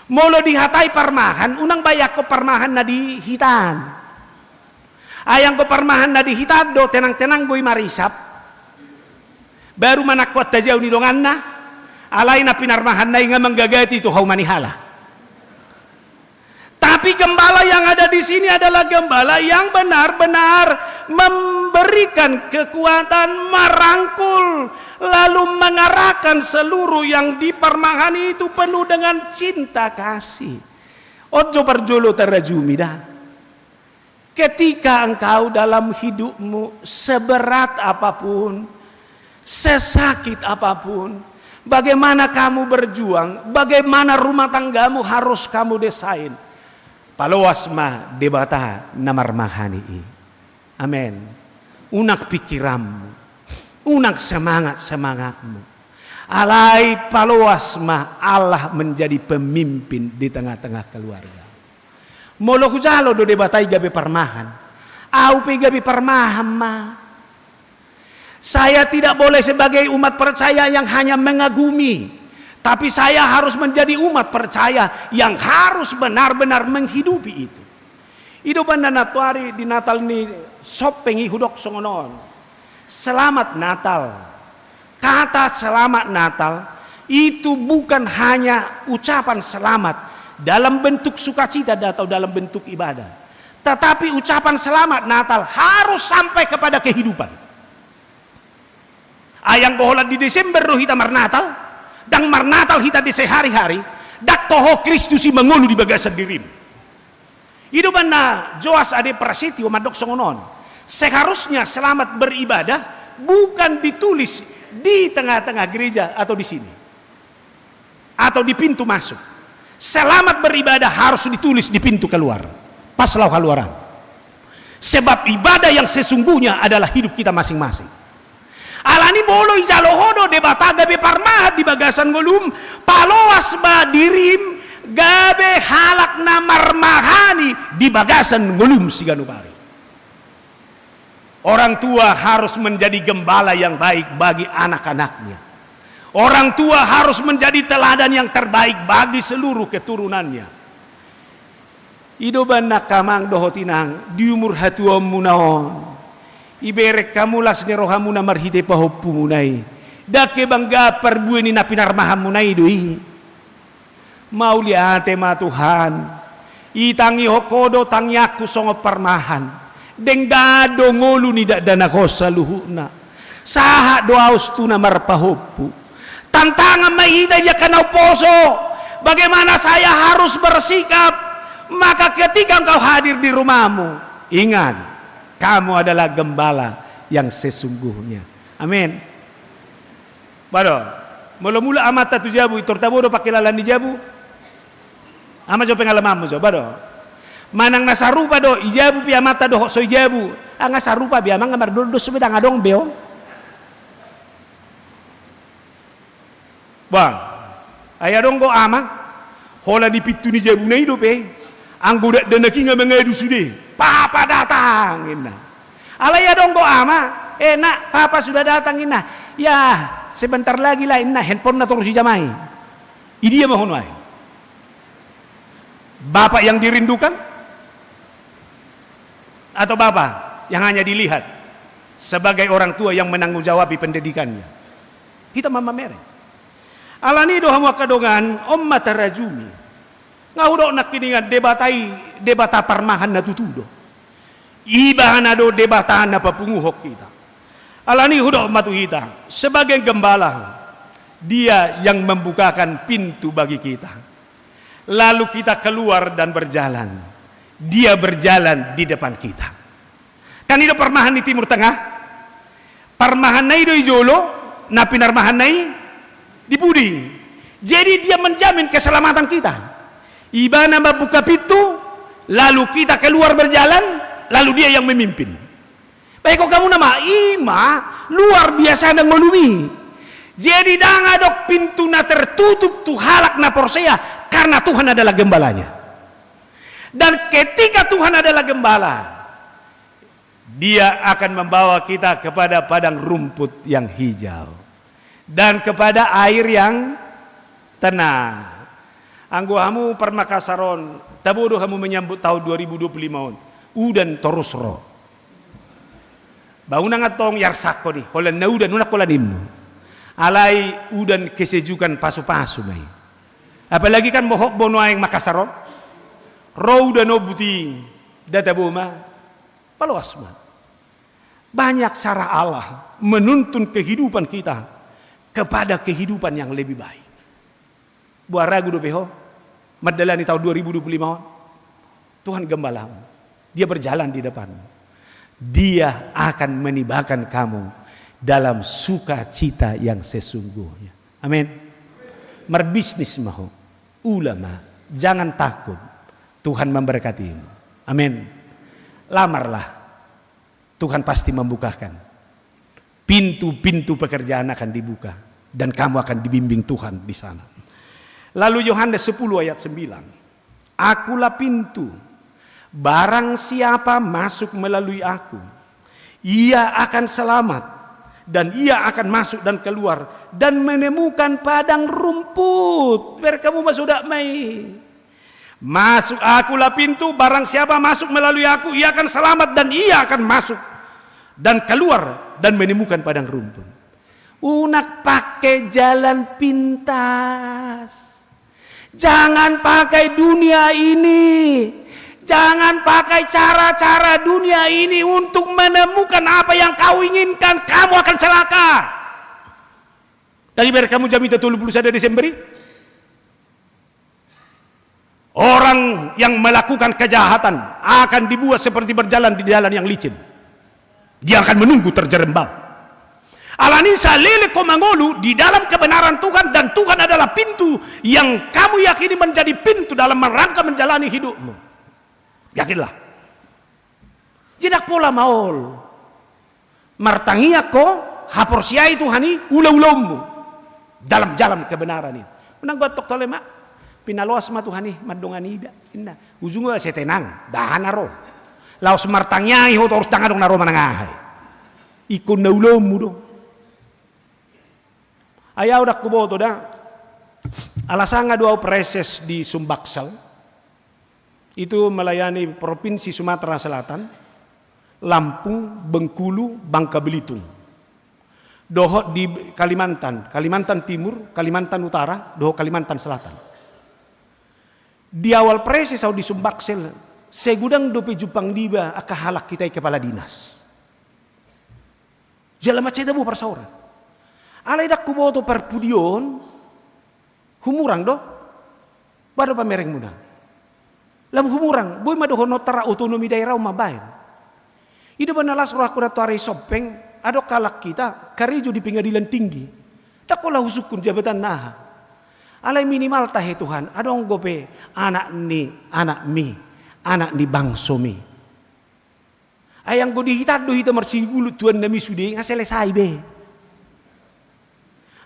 Molo dihatai parmahan, unang baen anggo parmahan na di hitaan. Ai anggo parmahan na di hitaan do, tenang-tenang do i marisap. Baru manangko antajau ni donganna, alai na pinarmahanna i nga manggagati tu hauma ni halak. Tapi gembala yang ada di sini adalah gembala yang benar-benar memberikan kekuatan, merangkul, lalu mengarahkan seluruh yang dipermahani itu penuh dengan cinta kasih. On jo parjolo tarajumi da. Ketika engkau dalam hidupmu, seberat apapun, sesakit apapun, bagaimana kamu berjuang, bagaimana rumah tanggamu harus kamu desain, paloas ma Debata na marmahani i. Amen. Unang pikiranmu, unang semangat-semangatmu. Alai paloas ma Allah menjadi pemimpin di tengah-tengah keluarga. Molo hujalo do Debata i gabe parmahan, au pe gabe parmahan ma. Saya tidak boleh sebagai umat percaya yang hanya mengagumi, tapi saya harus menjadi umat percaya yang harus benar-benar menghidupi itu. I do umbahen na nantoari di Natal ni sompeng i hudok songon on. Selamat Natal. Kata selamat Natal itu bukan hanya ucapan selamat dalam bentuk sukacita atau dalam bentuk ibadah. Tetapi ucapan selamat Natal harus sampai kepada kehidupan. Ai anggo holan di Desember do hita marnatal, ndang marnatal hita di sehari-hari, ndang toho Kristus i mangolu di bagasan dirim. I do umbahen na Joas Ade Prasetyo mandok songon on. Seharusnya selamat beribadah bukan ditulis di tengah-tengah gereja atau di sini. Atau di pintu masuk. Selamat beribadah harus ditulis di pintu keluar. Pas laho haluaran. Sebab ibadah yang sesungguhnya adalah hidup kita masing-masing. Alani molo ijalo ho do Debata gabe parmahan di bagasan ngolum, paloas ma dirim gabe halak na marmahani di bagasan ngolum siganup ari. Orang tua harus menjadi gembala yang baik bagi anak-anaknya. Orang tua harus menjadi teladan yang terbaik bagi seluruh keturunannya. I do umbahen na angka amang dohot inang, di umur hatuaonmuna on, ibereng hamu las ni rohamuna marhite pahompumuna i. Ndang kebanggaan parbue ni na pinarmahanmuna i do i. Mauliate ma Tuhan. Itangihon Ho do tangiangku songon parmahan. Denggan do ngolu ni dakdanak on saluhutna. Sahat do ahu tu na marpahompu. Tantangan ma hita di angka na umposo. Bagaimana saya harus bersikap? Maka ketika engkau hadir di rumahmu, ingat, kamu adalah gembala yang sesungguhnya. Amin. Ba do, molo mulak amanta tu jabu, intor tabo do pangkilalaan ni jabu. Aha ma jo pengalamanmu jo, ba do. Manang na sarupa do, i jabu pe amanta dohot so i jabu. Nga sarupa be amang, nga mardondos be, ndang adong be on. Ba, ai adong do ama, holan di pintu ni jabuna i dope. Anggo dakdanak i nga mangadu sude, "Papa datang," ninna. Alai adong do ama, "Eh nak, papa sudah datang," ninna. "Ya, sebentar lagi lah," ninna, handphonena torus dijamai. Idia ma hono ai? Bapak yang dirindukan? Atau bapak yang hanya dilihat sebagai orang tua yang menanggung jawabi pendidikannya? Hita ma mamereng. Alani do hamu angka dongan, on ma tarajumi. Nga hudok nangkiningan, Debata i Debata parmahan na tutu do. Ibana do Debata na papunguhon hita. Alani hudok ma tu hita, sebagai gembala, Dia yang membukakan pintu bagi kita. Lalu kita keluar dan berjalan. Dia berjalan di depan kita. Kan i do parmahan ni Timur Tengah. Parmahanna i do i jolo, na pinarmahanna i di pudi. Jadi dia menjamin keselamatan kita. Ibana mambuka pintu, lalu kita keluar berjalan, lalu Dia yang memimpin. Baik, kok kamu nama, i ma luar biasa na ngolum i. Jadi ndang adong pintu na tertutup tu halak na porsea, karena Tuhan adalah gembalanya. Dan ketika Tuhan adalah gembala, Dia akan membawa kita kepada padang rumput yang hijau dan kepada air yang tenang. Anggo hamu par Makassar on, tabo do hamu menyambut tahun dua ribu dua puluh lima on, udan torus ro. Ba unang antong iarsangkon i, holan na udan, unang holan ninmu. Alai udan kesejukan, pasu-pasu ma i. Apalagi kan mohop bo nuaeng Makassar on. Ro udan on, buti, nda tabo ma. Paloas ma. Banyak cara Allah menuntun kehidupan kita kepada kehidupan yang lebih baik. Boha ragu dope ho mandalani tahun dua ribu dua puluh lima on? Tuhan gembalamu. Dia berjalan di depanmu. Dia akan menibakan kamu dalam sukacita yang sesungguhnya. Amin. Marbisnis ma ho. Ula ma. Jangan takut. Tuhan memberkatimu. Amin. Lamarlah. Tuhan pasti membukakan. Pintu-pintu pekerjaan akan dibuka dan kamu akan dibimbing Tuhan di sana. Lalu Yohanes sepuluh ayat sembilan. Akulah pintu. Barang siapa masuk melalui aku, ia akan selamat, dan ia akan masuk dan keluar dan menemukan padang rumput. Berkamu masuk dak mai. Masuk, akulah pintu, barang siapa masuk melalui aku, ia akan selamat dan ia akan masuk dan keluar dan menemukan padang rumput. Unang pakai jalan pintas. Jangan pakai dunia ini. Jangan pakai cara-cara dunia ini untuk menemukan apa yang kau inginkan. Kamu akan celaka. Dang iberkamu jamita tolu pulu sada Desember i? Orang yang melakukan kejahatan akan dibuat seperti berjalan di jalan yang licin. Dia akan menunggu terjerembab. Alani i saleleng ho mangolu di dalam kebenaran Tuhan, dan Tuhan adalah pintu yang kamu yakini menjadi pintu dalam rangka menjalani hidupmu. Yakinlah. Jadi ndang pola maol. Martangiang ho, haporseai Tuhan i, ulaulaonmu dalam jalan kebenaran i. Unang gottok tole ma. Pinaloas ma Tuhan i mandongani ida, ninna. Ujungna sai tenang, dahana ro. Laos martangiang i ho torus, ndang adong na ro manang aha i. Ingkon na ulaonmu do. Ai au ndang huboto da. Ala sanga do au praeses di Sumbaksal. Itu melayani Provinsi Sumatera Selatan, Lampung, Bengkulu, Bangka Belitung. Dohot di Kalimantan, Kalimantan Timur, Kalimantan Utara, dohot Kalimantan Selatan. Di awal praeses au di Sumbaksal, sai godang dope jumpang niba angka halak hita i kepala dinas. Jala mansai tabo parsaoran. Alai ndang huboto parpudi on, humurang do? Boha do pamerengmuna? Lam humurang, boi ma dohononta ra otonomi daerah on mambaen. I do umbahen na las rohangku nantoari sompeng, adong halak hita karejo di Pengadilan Tinggi. Ndang pola husungkun jabatanna aha. Alai minimal tahe Tuhan, adong dope anak ni anakmi, anak ni bangsomi. Ai anggo di hita do hita marsigulu tu annami sude, nga selesai be.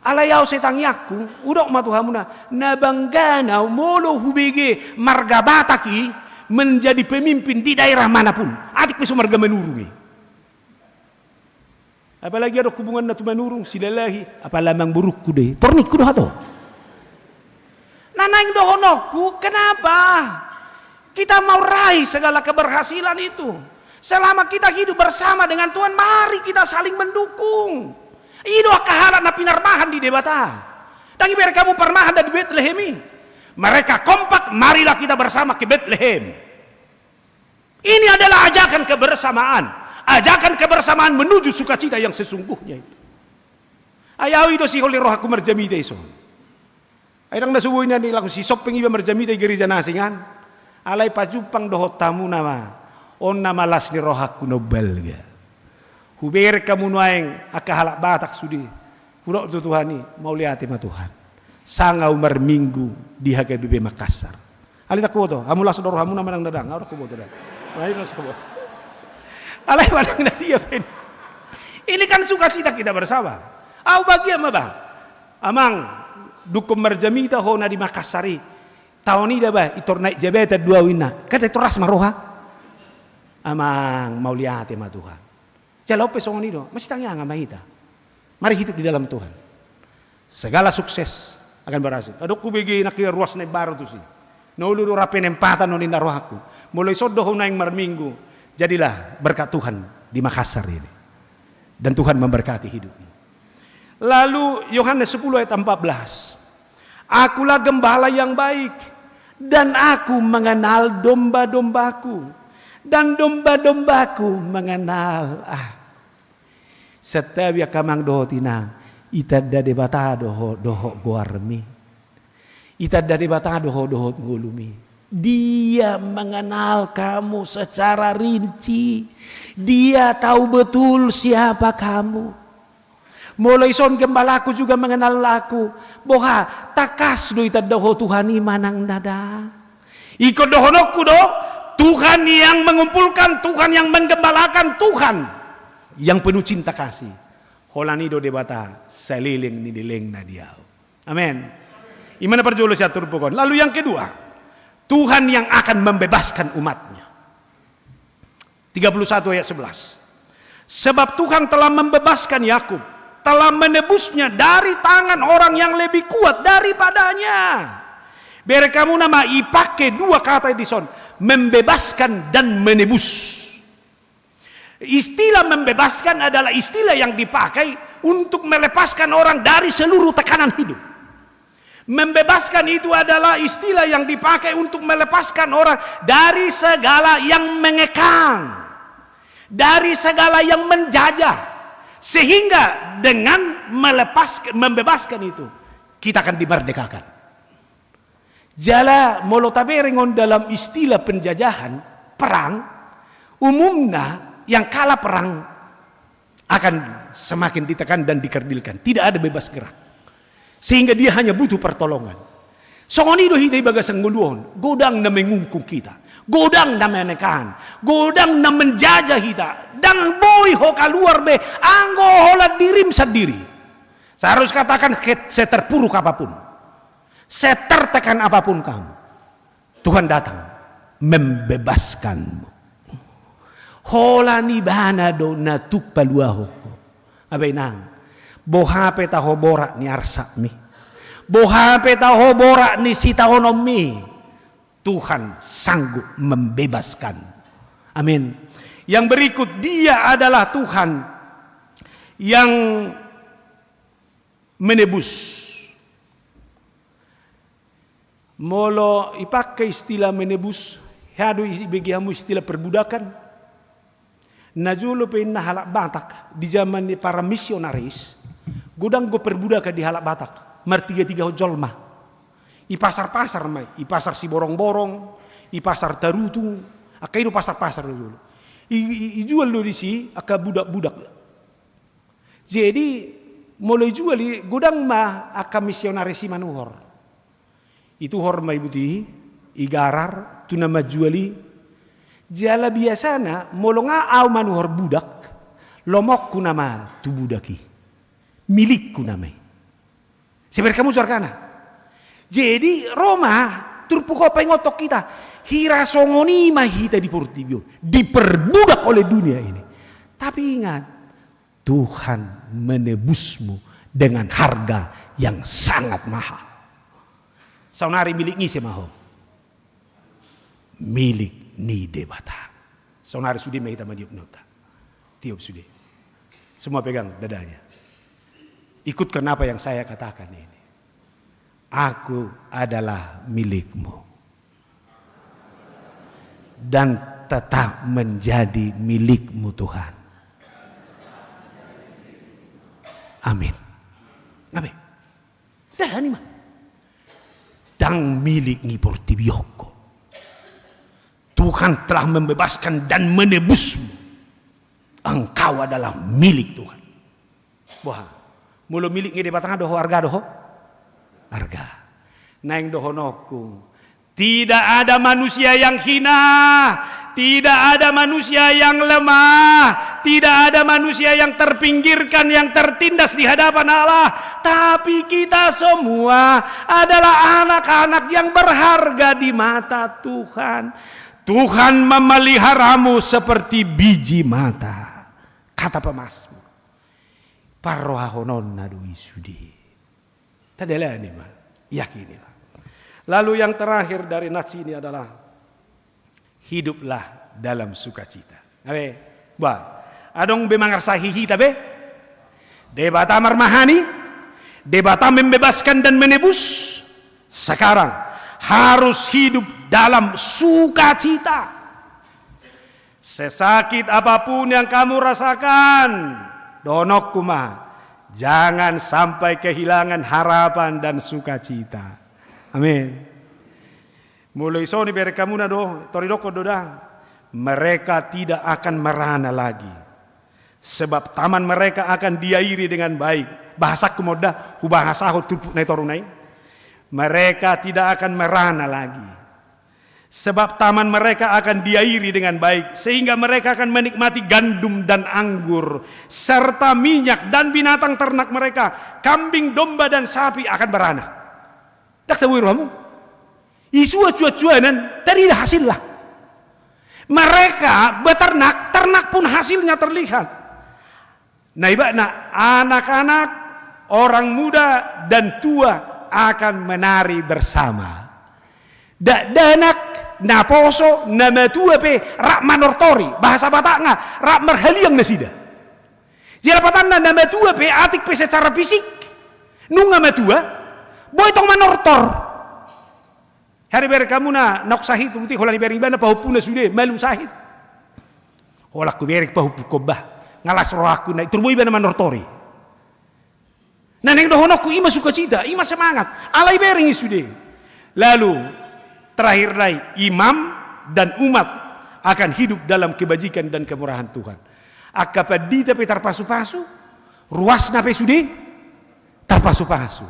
Alai au sai tangiangku, hudok ma tu hamuna, na bangga au molo hubege marga Batak i menjadi pemimpin di daerah manapun. Atik pe so marga Manurung i. Apalagi adong hubunganna tu Manurung, Silalahi, apala amangborungku do i. Torningku do hato. Na naeng dohononku, kenapa kita mau raih segala keberhasilan itu? Selama kita hidup bersama dengan Tuhan, mari kita saling mendukung. I do angka halak na pinarmahan di Debata. Ndang iberkamu parmahan da di Betlehem i. Mereka kompak, marilah kita bersama ke Betlehem. Ini adalah ajakan kebersamaan. Ajakan kebersamaan menuju sukacita yang sesungguhnya itu. Ai au i do sihol ni rohangku marjamita i son. Ai ndang na so boi nian i, laho sisompeng iba marjamita i gereja na asing an. Alai pajumpang dohot hamuna ma. On nama las ni rohangku na umbalga. Hubereng hamu nuaeng angka halak Batak sude. Hudok tu Tuhan i, mauliate ma Tuhan. Sanga au marminggu di H K B P Makassar. Alai ndang huboto, hamu las do rohamuna manang ndang, au ndang huboto da. Alai ndang huboto. Alai manang na dia pe. Ini kan sukacita kita bersama. Au bagia ma bah. Amang, dungkon marjamita ho na di Makassar i. Taon i da bah, intor naek jabatan do au ninna. Kan intor las ma roha. Amang, mauliate ma Tuhan. Jala on pe songon i do, masitangiangan ma hita. Mari hidup di dalam Tuhan. Segala sukses akan berhasil. Adong hubege nangkin ruas na imbaru tusi. Na olo do rap penempatan on ninna rohangku. Molo ison do ho naeng marminggu, jadilah berkat Tuhan di Makassar ini. Dan Tuhan memberkati hidupmu. Lalu Yohanes sepuluh ayat empat belas. Akulah gembala yang baik, dan aku mengenal domba-dombaku, dan domba-dombaku mengenal aku. Santabi angka amang dohot inang, itanda Debata do ho, dohot goarmi. Itanda Debata do ho, dohot ngolumi. Dia mengenal kamu secara rinci. Dia tahu betul siapa kamu. Molo ison gembalaku juga mengenal aku. Boha, tangkas do itanda ho Tuhan i manang ndada. Ingkon dohononku do, Tuhan yang mengumpulkan, Tuhan yang menggembalakan, Tuhan yang penuh cinta kasih. Holan i do Debata saleleng ni lelengna di ahu. Amen. I ma na parjolo sian turpuk on. Lalu yang kedua, Tuhan yang akan membebaskan umatnya. Tiga puluh satu ayat sebelas. Sebab Tuhan telah membebaskan Yakub, telah menebusnya dari tangan orang yang lebih kuat daripadanya. Bere hamu nama, ipake dua kata dison, membebaskan dan menebus. Istilah membebaskan adalah istilah yang dipakai untuk melepaskan orang dari seluruh tekanan hidup. Membebaskan itu adalah istilah yang dipakai untuk melepaskan orang dari segala yang mengekang, dari segala yang menjajah, sehingga dengan melepas, membebaskan itu, kita akan dimerdekakan. Jala molo tabereng on dalam istilah penjajahan, perang, umumna yang kalah perang akan semakin ditekan dan dikerdilkan. Tidak ada bebas gerak. Sehingga dia hanya butuh pertolongan. Songon i do hita di bagasan ngolu on, godang na mengungkung hita, godang na menekan, godang na menjajah hita. Ndang boi ho kaluar be anggo holan dirim sandiri. Saya harus katakan, seterpuruk apapun, setertekan apapun kamu, Tuhan datang membebaskanmu. Holan Ibana do na tuk paluahon ho. Amang inang, boha pe taho borat ni arsakmi, boha pe taho borat ni sitaononmi, Tuhan sanggup membebaskan. Amin. Yang berikut, Dia adalah Tuhan yang menebus. Molo ipake istilah menebus, hea do ibege hamu istilah perbudakan. Na jolo pe inna halak Batak di zaman ni para misionaris, godang do perbudakan di halak Batak, martiga-tigahon jolma. Ipasar-pasar ma i, ipasar Siborongborong, ipasar Tarutung, angka i do pasar-pasar do jolo. I, i, ijual do disi angka budak-budak. Jadi, molo ijual i, godang ma angka misionaris i manuhor. Ituhor ma i buti, igarar tu na manjual i. Jala biasana, molo nga ahu manuhor budak, lomoku nama tu budak i. Milikku nama i. Seberka musuarkana. Jadi, ro ma, turpuk on paingothon hita. Hira songon i ma hita di portibi on. Diperbudak oleh dunia ini. Tapi ingat, Tuhan menebusmu dengan harga yang sangat mahal. Saonari milik ni ise ma ho? Milik ni Debata. Saonari sude ma hita mandiop nota. Tiop sude. Semua pegang dadanya. Ikutkan apa yang saya katakan ini. Aku adalah milikmu. Dan tetap menjadi milikmu, Tuhan. Amin. Amin. Ndang milik ni portibi on ho. Tuhan telah membebaskan dan menebusmu. Engkau adalah milik Tuhan. Boha? Molo milik ni Debata do ho, arga do ho? Arga. Naeng dohononku, tidak ada manusia yang hina, tidak ada manusia yang lemah, tidak ada manusia yang terpinggirkan, yang tertindas di hadapan Allah. Tapi kita semua adalah anak-anak yang berharga di mata Tuhan. Tuhan memeliharamu seperti biji mata. Kata pemazmur. Parrohahononna do i sude. Tadalani ma, yakinilah. Lalu yang terakhir dari nats ini adalah hiduplah dalam sukacita. Abe, bah, adong be mangarsahi hita be? Debata marmahani, Debata membebaskan dan menebus. Sekarang harus hidup dalam sukacita. Sesakit apapun yang kamu rasakan, dohononku ma, jangan sampai kehilangan harapan dan sukacita. Amin. Molo i songon i bereng hamuna do, tor didokkon do da. Mereka tidak akan merana lagi. Sebab taman mereka akan diairi dengan baik. Bahasangku ma on da, hubahasahon turpuk na i toru na i. Mereka tidak akan merana lagi. Sebab taman mereka akan diairi dengan baik, sehingga mereka akan menikmati gandum dan anggur, serta minyak, dan binatang ternak mereka, kambing, domba, dan sapi akan beranak. Ndang taboi rohamu? Isua cuan-cuanan, tarida hasilna. Mereka beternak, ternak pun hasilnya terlihat. Na ibana anak-anak, orang muda, dan tua akan menari bersama. Dakdanak, naposo, na matua pe rap manortori, bahasa Batakna, rap marhaliang nasida. Jala patanna na matua pe, atik pe secara fisik, nunga matua, boi tong manortor. Hea dibereng hamuna naung sahit, muti holan dibereng ibana pahompuna sude, malum sahit. Holan hubereng pahompu, bah, nga las rohangku na i, tor boi ibana manortori. Na naeng dohononku, i ma sukacita, i ma semangat. Alai bereng i sude. Lalu, terakhir nai, imam dan umat akan hidup dalam kebajikan dan kemurahan Tuhan. Angka pandita pe tarpasupasu, ruasna pe sude tarpasupasu.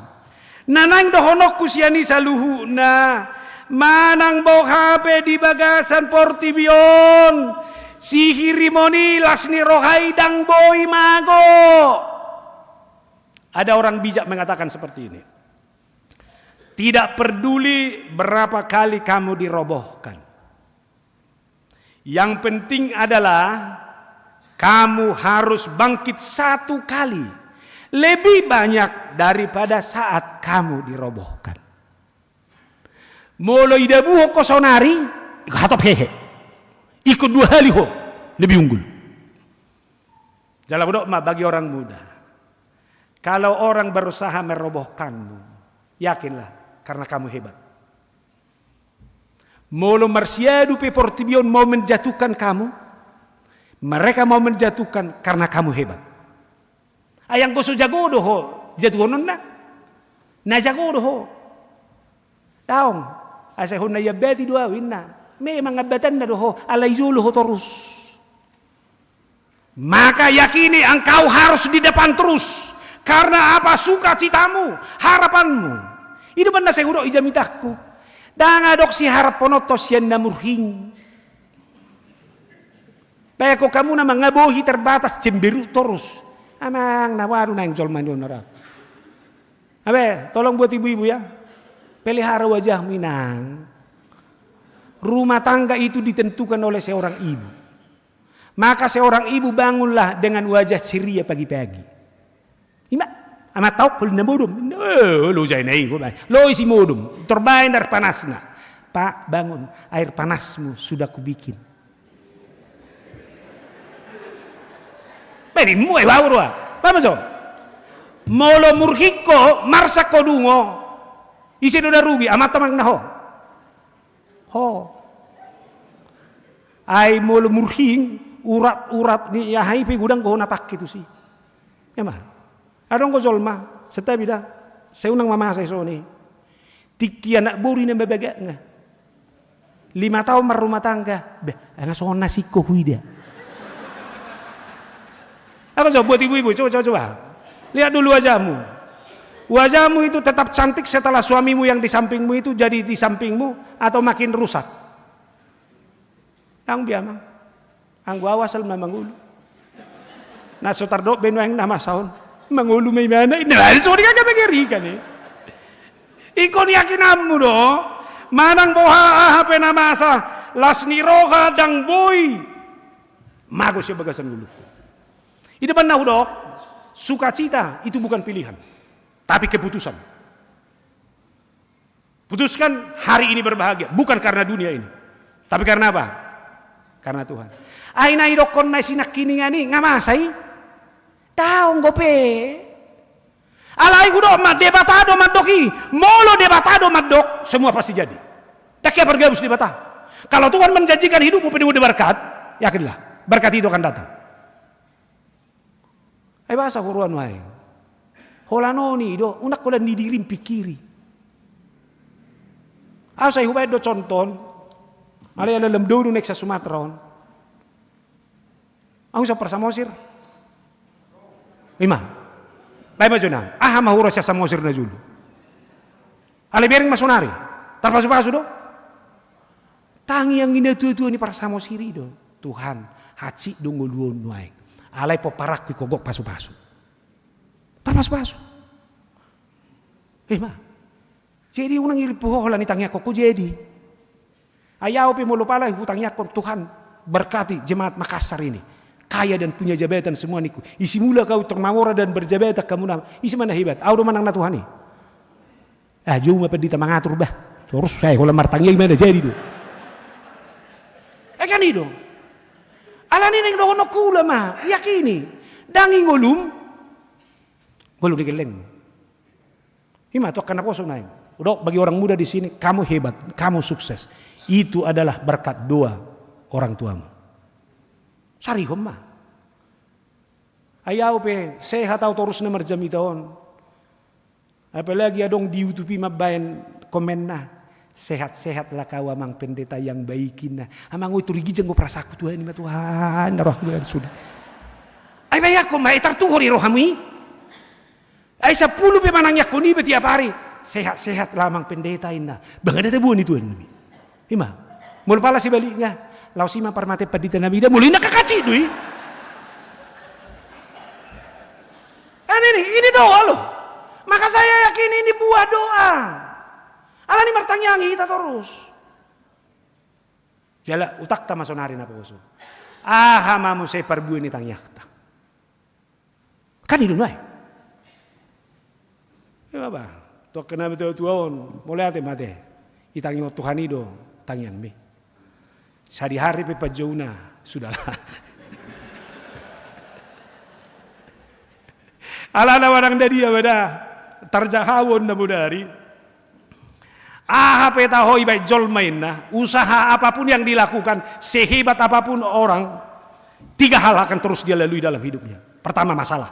Na naeng dohononku sian i saluhutna, manang boha pe di bagasan portibi on, sihirimon i, las ni roha i, ndang boi mago. Ada orang bijak mengatakan seperti ini, tidak peduli berapa kali kamu dirobohkan, yang penting adalah kamu harus bangkit satu kali lebih banyak daripada saat kamu dirobohkan. Molo idabuhon ho saonari, hatop hehe. Ingkon dua hali ho lebih unggul. Jala hudok ma bagi orang muda, kalau orang berusaha merobohkanmu, yakinlah, karena kamu hebat. Molo marsiadu pe portibi on mau menjatuhkan kamu, mereka mau menjatuhkan karena kamu hebat. Ai anggo so jago do ho jatuhononna, na jago do ho. Daong, asa hon na iambati do ahu, ninna. Memang ambatanna do ho, alai jolo ho torus. Maka yakini, engkau harus di depan terus. Karena apa? Sukacitamu, harapanmu. I do umbahen na sai hudok di jamitangku. Ndang adong siharaphononta sian na murhing. Baen hamu na mangabohi terbatas, cemberut torus. Amang, na waduh, naeng jolma ni on ra. Abe, tolong buat ibu-ibu ya. Pelihara wajahmu, inang. Rumah tangga itu ditentukan oleh seorang ibu. Maka seorang ibu bangunlah dengan wajah ceria pagi-pagi. I ma, amanta on, holan na modom. Eh, loja i na i, loja i si modom. Tor baen air panasna. Pak, bangun, air panasmu sudah kubikin. Baen i, mue bau roa. Paham so? Molo murhing ho, marsak ho dungo. Ise do na rugi, amanta manang na ho? Ho. Ai molo murhing, urat-urat ni aha i pe godang ho na pangke tusi. Ia ma. Adong do jolma, santabi da. Sai unang mamasa i songon i. Tingki anak boru i na mabagak nga. Lima taon marrumah tangga. Bah, nga songon na singkop huida. Apa so buat ibu-ibu? Coba, coba, coba. Lihat dulu wajahmu. Wajahmu itu tetap cantik setelah suamimu yang di sampingmu itu jadi di sampingmu, atau makin rusak? Ndang be, amang. Anggo ahu asal ma mangolu. Na so tardok be nuaeng na masa on. Mangolu ma ibana. Nah, songon i, gabe mangerikan i. Ingkon yakinanmu do, manang boha aha pe na masa, Las ni roha ndang boi mago sian bagasan ngolungku. I do umbahen na hudok, sukacita itu bukan pilihan, tapi keputusan. Putuskan hari ini berbahagia, bukan karena dunia ini, tapi karena apa? Karena Tuhan. Ai na didokkon na i si nangkiningan i, nga masa i? Daong dope. Alai hudok ma, Debata do mandok i. Molo Debata do mandok, semua pasti jadi. Ndang hea pargabus Debata. Kalau Tuhan menjanjikan hidupmu penuh berkat, yakinlah, berkat itu akan datang. Ai boasa huroha nuaeng? Holan on i do, unang holan ni dirim pingkiri. Ahu sai hubaen do contoh on. Alai ala lam donu naeng sa Sumatera on. Ahu sa par Samosir. Ima. Baen ma jona. Aha ma huroha sian Samosir na jolo? Alai bereng ma sonari. Tarpasupasu do. Tangiang ni natuatua ni par Samosir i do. Tuhan, hansit do ngolu on nuaeng. Alai pomparanku ingkon gok pasupasu. Tarpasupasu. Ima. Jadi unang irimpu ho holan i tangiangkon ho jadi. Ai ahu pe molo pala hutangiangkon, Tuhan, berkati jemaat Makassar ini. Kaya dan punya jabatan semua ningku. Isi mula kau termamora dan berjabatan kamu nama. Isi ma na hebat. Ahu do manang na Tuhan i. Ah, jou ma pandita mangatur bah. Torus sai holan martangiang i ma na jadi do. Eh, kan i do. Alani naeng dohononku, ula ma, yakini. Ndang i ngolum. Ngolu ni gellengmu. Ima tu angka naposo nuaeng. Hudok bagi orang muda di sini, kamu hebat, kamu sukses. Itu adalah berkat doa orang tuamu. Sarihon ma. Ai ahu pe sehat ahu torus na marjamita on. Apalagi adong di YouTube i mambaen komenna, "Sehat-sehatlah kau Amang Pendeta yang baik," inna. Amang, oi, tor i ginjang do perasaanku, Tuhan, ima Tuhan, na rohangku, Tuhan, sudah. Ai bayangkon ma, eh, tartuhor i rohamu i. Ai sampulu pe manangiangkon iba tiap ari, "Sehat-sehatlah Amang Pendeta," inna. Bah, nga ada taboan i, Tuhan, nami. Ima. Molo pala sibalikna, "Laos i ma parmatean pandita nami da," molo inna, kakanci do i. Eh, ini, ini doa lo. Maka saya yakin ini buah doa. Alani martangiang hita torus. Jala utangta ma sonari naposo. Aha ma muse parbue ni tangiangta? Kan i do nuaeng. Ima bah, tu angka na tuatua on, mauliate ma ate. Itangihon Tuhan i do tangiangmi. Sadihari pe panjouna, sudahlah. Alana manang na dia ma da, tarjahaon na bodari. Aha pe taho ibaen jolma inna, usaha apapun yang dilakukan, sehebat apapun orang, tiga hal akan terus dia lalui dalam hidupnya. Pertama, masalah.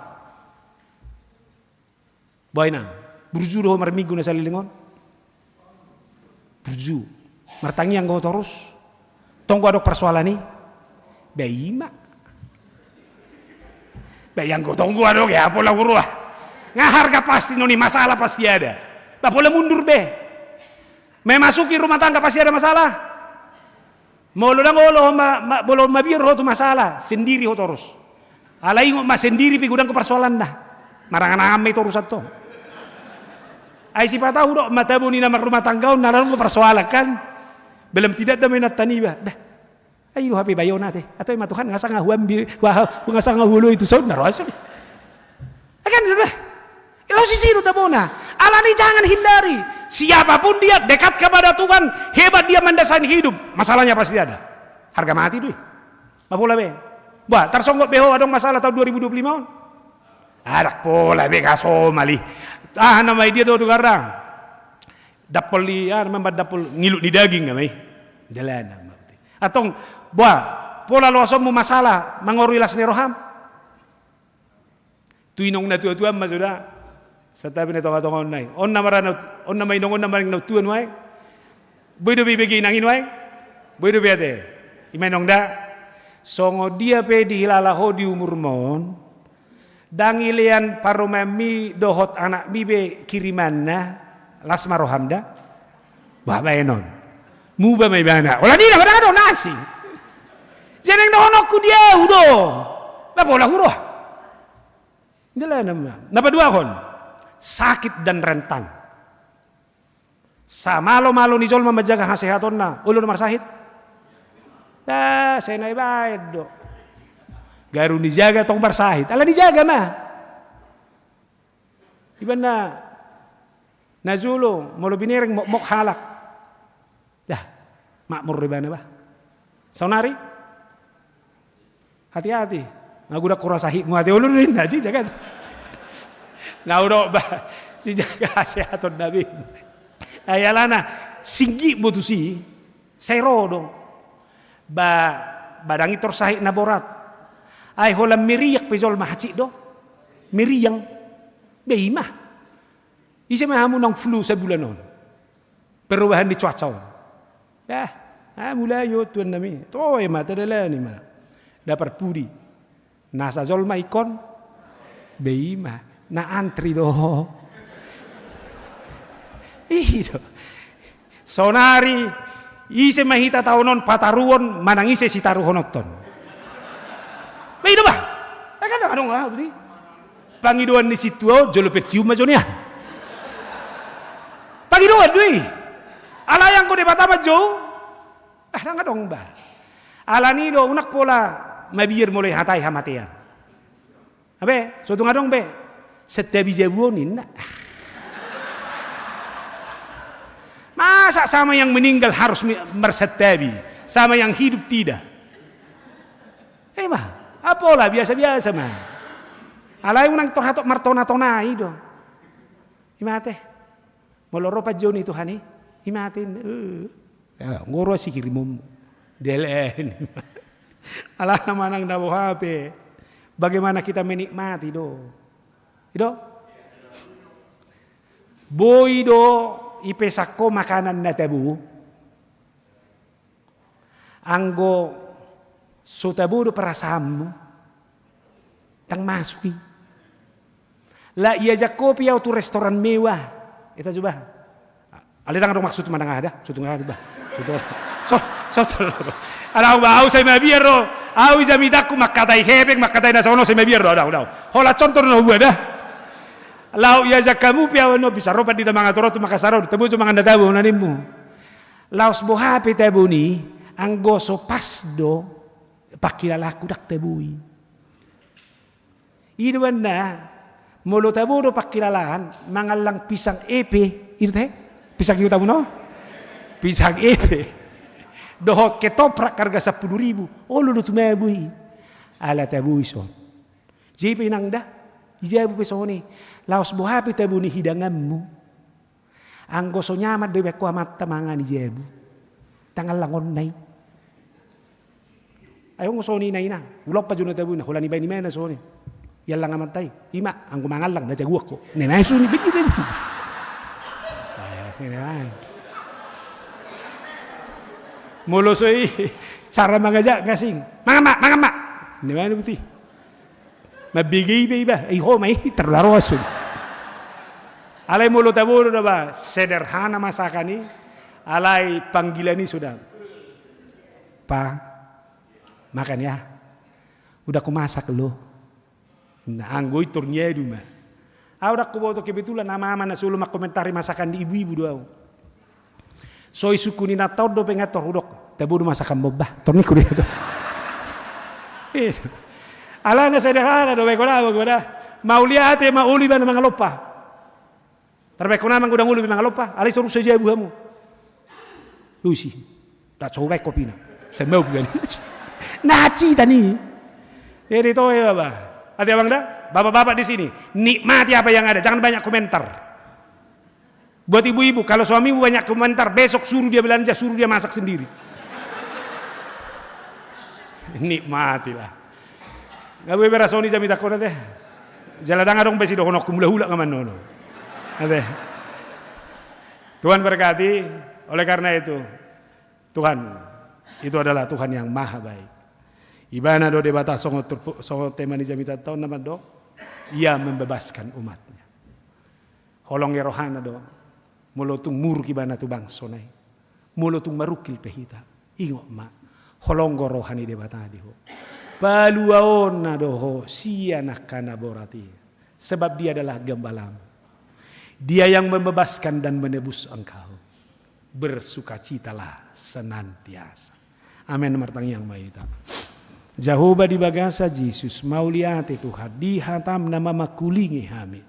Bah, inang, burju do ho marminggu na saleleng on? Burju. Martangiang do ho torus? Tong do adong persoalan i? Bah, ima. Bah, ianggo tong do adong, ya, pola huroha. Nga harga pasti, noni masalah pasti ada. Bah, pola mundur be. Memasuki rumah tangga pasti ada masalah. Molo ndang olo ho ma, ma, molo mabiar ho tu masalah, sendiri ho torus. Alai ingot ma, sendiri pe godang do persoalanna. Marangan-angan ma i torus antong. Ai siapa tahu do, mata boni na marrumah tangga on, na adong do persoalan kan. Belum tidak ada mainan taniba. Bah. Ai do hape bayona te. Atau ima Tuhan, nga sanga huambil, wah, nga sanga huoloi tu son, na roha so. Kan, udah. Laos disi do tabona. Alani jangan hindari. Siapapun dia dekat kepada Tuhan, hebat dia mendesain hidup, masalahnya pasti ada. Harga mati do i. Bah, pola be. Bah, tarsonggot be ho adong masalah tahun dua ribu dua puluh lima on? Ndang pola be, kaso mali. Ah, nama dia do tu garang. Dampol i, ah, nama dampol ngilut ni daging nama i. Dalan nama. Antong, bah, pola loasonmu masalah, mangorui las ni roham. Tu inong na tuatua ma suda. Santabi na tongatonga on nai. On na marana, on na mainong on na maning na tua nuaeng. Boi dope ibege inang i nuaeng? Boi dope ate? I ma inong da. Songon dia pe dihilala ho di umurmon, ndang ilean parumaenmi dohot anakmi be kirimanna, las ma roham da. Bah, baenon. Muba ma ibana. Ola nina, padahal do nasi. Jadi naeng dohononku di ahu do. Bah, pola huroha. Dalan nama. Na paduahon, sakit dan rentan. Samalomalo ni jolma manjaga hasehatonna, olo do marsahit? Ah, sai na ibaen do. Garu nijaga tong marsahit. Ala nijaga ma. Iba na, na jolo, molo binereng mokmok halak. Dah, makmur do ibana bah. Saonari? Hati-hati. Nga godang hurasa hikmu ate ulu ninna, sijaga. Na hudok bah, sijaga hasehaton na be. Ai alana, singgit bo tusi, sai ro do. Ba, ba ndang i tor sahit na borat. Ai holan meriang pe jolma hansit do. Meriang. Be i ma. Ise ma hamu naung flu sabulan on? Perubahan ni cuaca on. Dah, ah, mulai jo tuan nami. Toe ma, tadalani ma. Dapar pudi. Nasa jolma ingkon. Be i ma. Na antri do. I do. Saonari, ise ma hita taon on pataruon, manang ise sitaruhononton. Be i do bah. Eh, kan adong ah, budi. Pangidoan ni sintua on, jolo percium ma jo nian. Pangidoan do i. Alai anggo Debata manjou, ah, ndang adong bah. Alani do, unang pola mabiar molo ihatai hamatean. Abe, so tung adong be. Santabi jabu on ninna. Masa sama yang meninggal harus mi-, marsantabi, sama yang hidup tidak? Eh bah, ah, pola biasa-biasa ma. Alai unang tor hatop martona-tona i do. I ma ate. Molo ro panjou ni Tuhan i, i ma ate. Eh. Ya, ngoro si kirimonmu. Delen. Alana manang na boha pe. Bagaimana kita menikmati do. I do? Boi do ipesan ho makanan na tabo. Anggo so tabo do perasaanmu, ndang masuk i. La iajak kopi au tu restoran mewah. Eta jo bah. Alai ndang adong maksud manang aha da. Sotung aha bah. Sotung. So, so, so. Adong bah, au sai mabiar do. Au i jamitangku mangkatai hepeng, mangkatai na songon on sai mabiar do. Adong, adong. Holan contoh do na hubuat da. Laho iajak hamu pe au, no, bisa ro pandita mangator tu Makassar, tabo jo mangan na tabo na nimmu. Laos boha pe tabo ni, anggo so pas do pangkilalaanku, ndang tabo i. I do banna, molo tabo do pangkilalaan, mangallang pisang epe, i do te? Pisang i utamuna on? Pisang epe. Dohot ketoprak harga sampulu ribu, olo do tumabo i. Ala tabo i son. Jadi pe inang da, i jabu pe songon i. Laos boha pe tabo ni hidanganmu. Anggo so nyaman do ibaen ho amanta mangan i jabu. Tangallang on na i. Ai anggo songon i na ina, ulaon pa jo na tabo ina, holan ibaen imana songon i. Iallang amanta i. I ma, anggo mangallang na jagoan ho. Ninna i songon i, begitu. Molo so i, cara mangajak asing. Mangan ma, mangan ma. Ninna i buti. Mambege iba, iba, i ho ma i, tarlaroas. Alai molo tabo do da bah, sederhana masakan i, alai panggilan i suda. Pa, makan ya. Udah kumasak lo. Nah, anggo i tor niadu ma. Au ndang huboto, kebetulan ama-ama na solo mangkomentari masakan ni ibu-ibu do au. So isungkun inanta on dope nga tor hudok, tabo do masakanmon bah, tor ningku do i do. Alana sederhana do, baen hona, baen hona. Mauliate ma olo ibana mangalompa. Tarbaen hona ma godang olo mangalompa, alai tor usa jabu hamu. Usi. Ndang so hubaen kopina. Sai mau bukan. Na cita ni. Jadi toe bah. Ate abang da, bapak-bapak di sini, nikmati apa yang ada, jangan banyak komentar. Buat ibu-ibu, kalau suamimu banyak komentar, besok suruh dia belanja, suruh dia masak sendiri. Nikmatilah. Nga boi be rasoni jamitangkon ate. Jala ndang adong be sidohononku, mula hulak nga mannono. Ate. Tuhan berkati, oleh karena itu, Tuhan itu adalah Tuhan yang maha baik. Ibana do Debata songon turpu-, songon tema ni jamitanta on na mandok, Ia membebaskan umat-Nya. Holong i rohana do, molo tung muruk ibana tu bangsona i, molo tung marungkil pe hita, ingot ma, holong do roha ni Debata di ho. Paluaonna do ho sian angka na borat i, sebab Dia adalah gembalamu. Dia yang membebaskan dan menebus engkau. Bersukacitalah senantiasa. Amen. Martangiang ma hita. Jahowa, di bagasan Jesus, mauliate Tuhan, di hataM na mamangkulingi hami.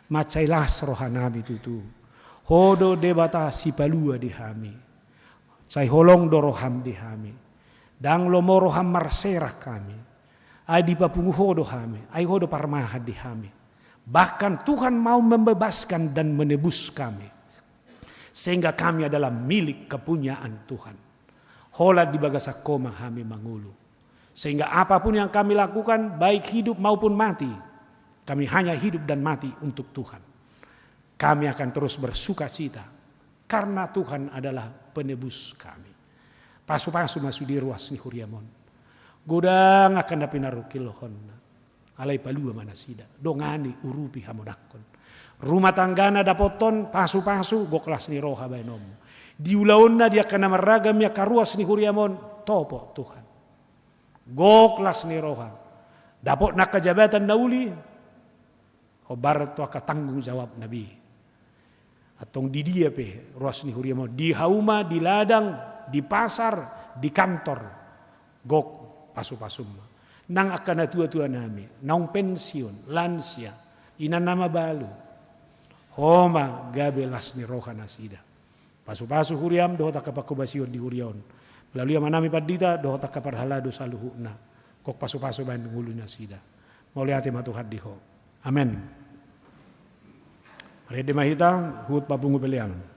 Mansai las rohanami tutu. Ho do Debata sipalua di hami. Sai holong do rohaM di hami. Ndang lomo rohaM marserak hami. Ai dipapungu Ho do hami. Ai Ho do parmahan di hami. Bahkan Tuhan mau membebaskan dan menebus kami. Sehingga kami adalah milik kepunyaan Tuhan. Holan di bagasan Ho ma hami mangolu. Sehingga apapun yang kami lakukan, baik hidup maupun mati, kami hanya hidup dan mati untuk Tuhan. Kami akan terus bersukacita karena Tuhan adalah penebus kami. Pasu-pasu ma sude ruas ni huriaM on. Godang angka na pinarungkilhonna. Alai palua ma nasida, dongani, urupi, hamonangkon. Rumah tanggana dapothon pasu-pasu, gok las ni roha baenonMu. Di ulaonna di angka na marragam i angka ruas ni huriaM on, topo Tuhan. Gok las ni roha. Dapotna angka jabatan na uli, hombar tu angka tanggung jawabna be. Antong di dia pe ruas ni huriaM on, di hauma, di ladang, di pasar, di kantor, gok pasu-pasuM ma. Nang angka natua-tuanami, naung pensiun, lansia, ina na mabalu, Ho ma gabe las ni roha nasida. Pasu-pasu huriaM dohot angka panghobasion di huria on. Melalui amanami pandita dohot angka parhalado saluhutna. Gok pasu-pasu baen ngolu nasida. Mauliate ma Tuhan di Ho. Amen. Marende ma hita, huhut papungu pelean.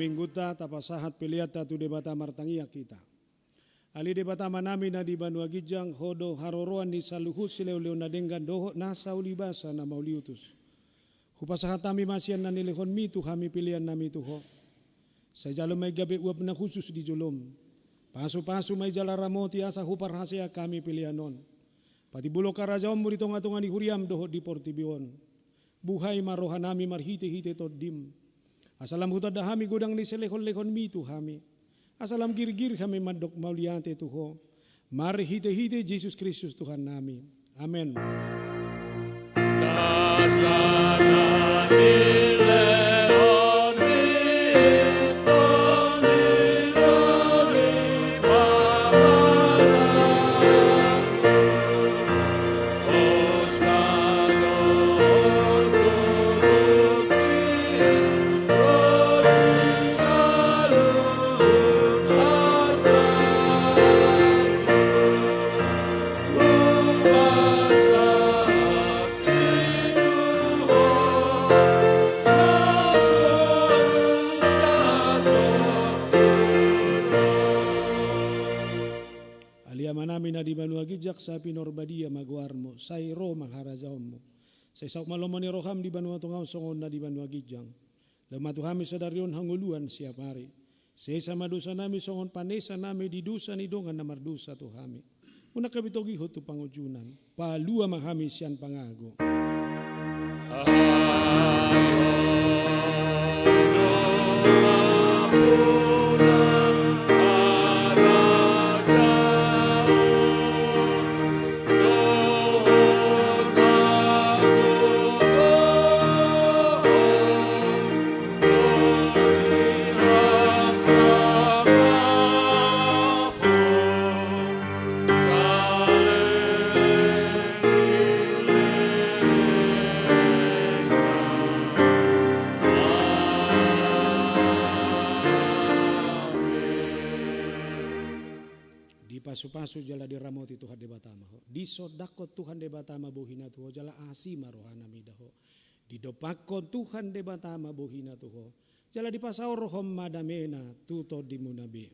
Minggunta tapasahat peleanta tu Debata, martangiang hita. Ale Debata Amanami na di banua ginjang, Ho do haroroan ni saluhut silehonlehon na denggan dohot nasa ulibasa na mauliutus. Hupasahat hami ma sian na nilehonMi tu hami peleannami tu Ho. Sai jalo ma i gabe uap na hushus di jolom. Pasupasu ma i jala ramoti asa huparhaseang hami pelean on. Patimbulhon harajaonMu di tongatonga ni huriaM dohot di portibi on. Buhai ma rohanami marhitehite TondiM. Asa lam hutanda hami godang ni silehonlehonMi tu hami. Asa lam girgir hami mandok mauliate tu Ho. Marhitehite Jesus Kristus Tuhannami. Amen. Ale Amanami na di banua ginjang, sai pinarbadia ma goarMu, sai ro ma harajaonMu. Sai saut ma lomo ni rohaM di banua tonga on songon na di banua ginjang. Laho ma tu hami sadari on hangoluan siapari. Sesa ma dosanami songon panesanami di dosa ni dongan na mardosa tu hami. Unang hami togihon tu pangunjunan. Palua ma hami sian pangago. Dipasupasu jala diramoti Tuhan Debata ma ho. Disondangkon Tuhan Debata ma bohiNa tu ho jala asi ma rohaNa mida ho. Didompakkon Tuhan Debata ma bohiNa tu ho jala dipasaorhon ma dameNa tu tondimuna be.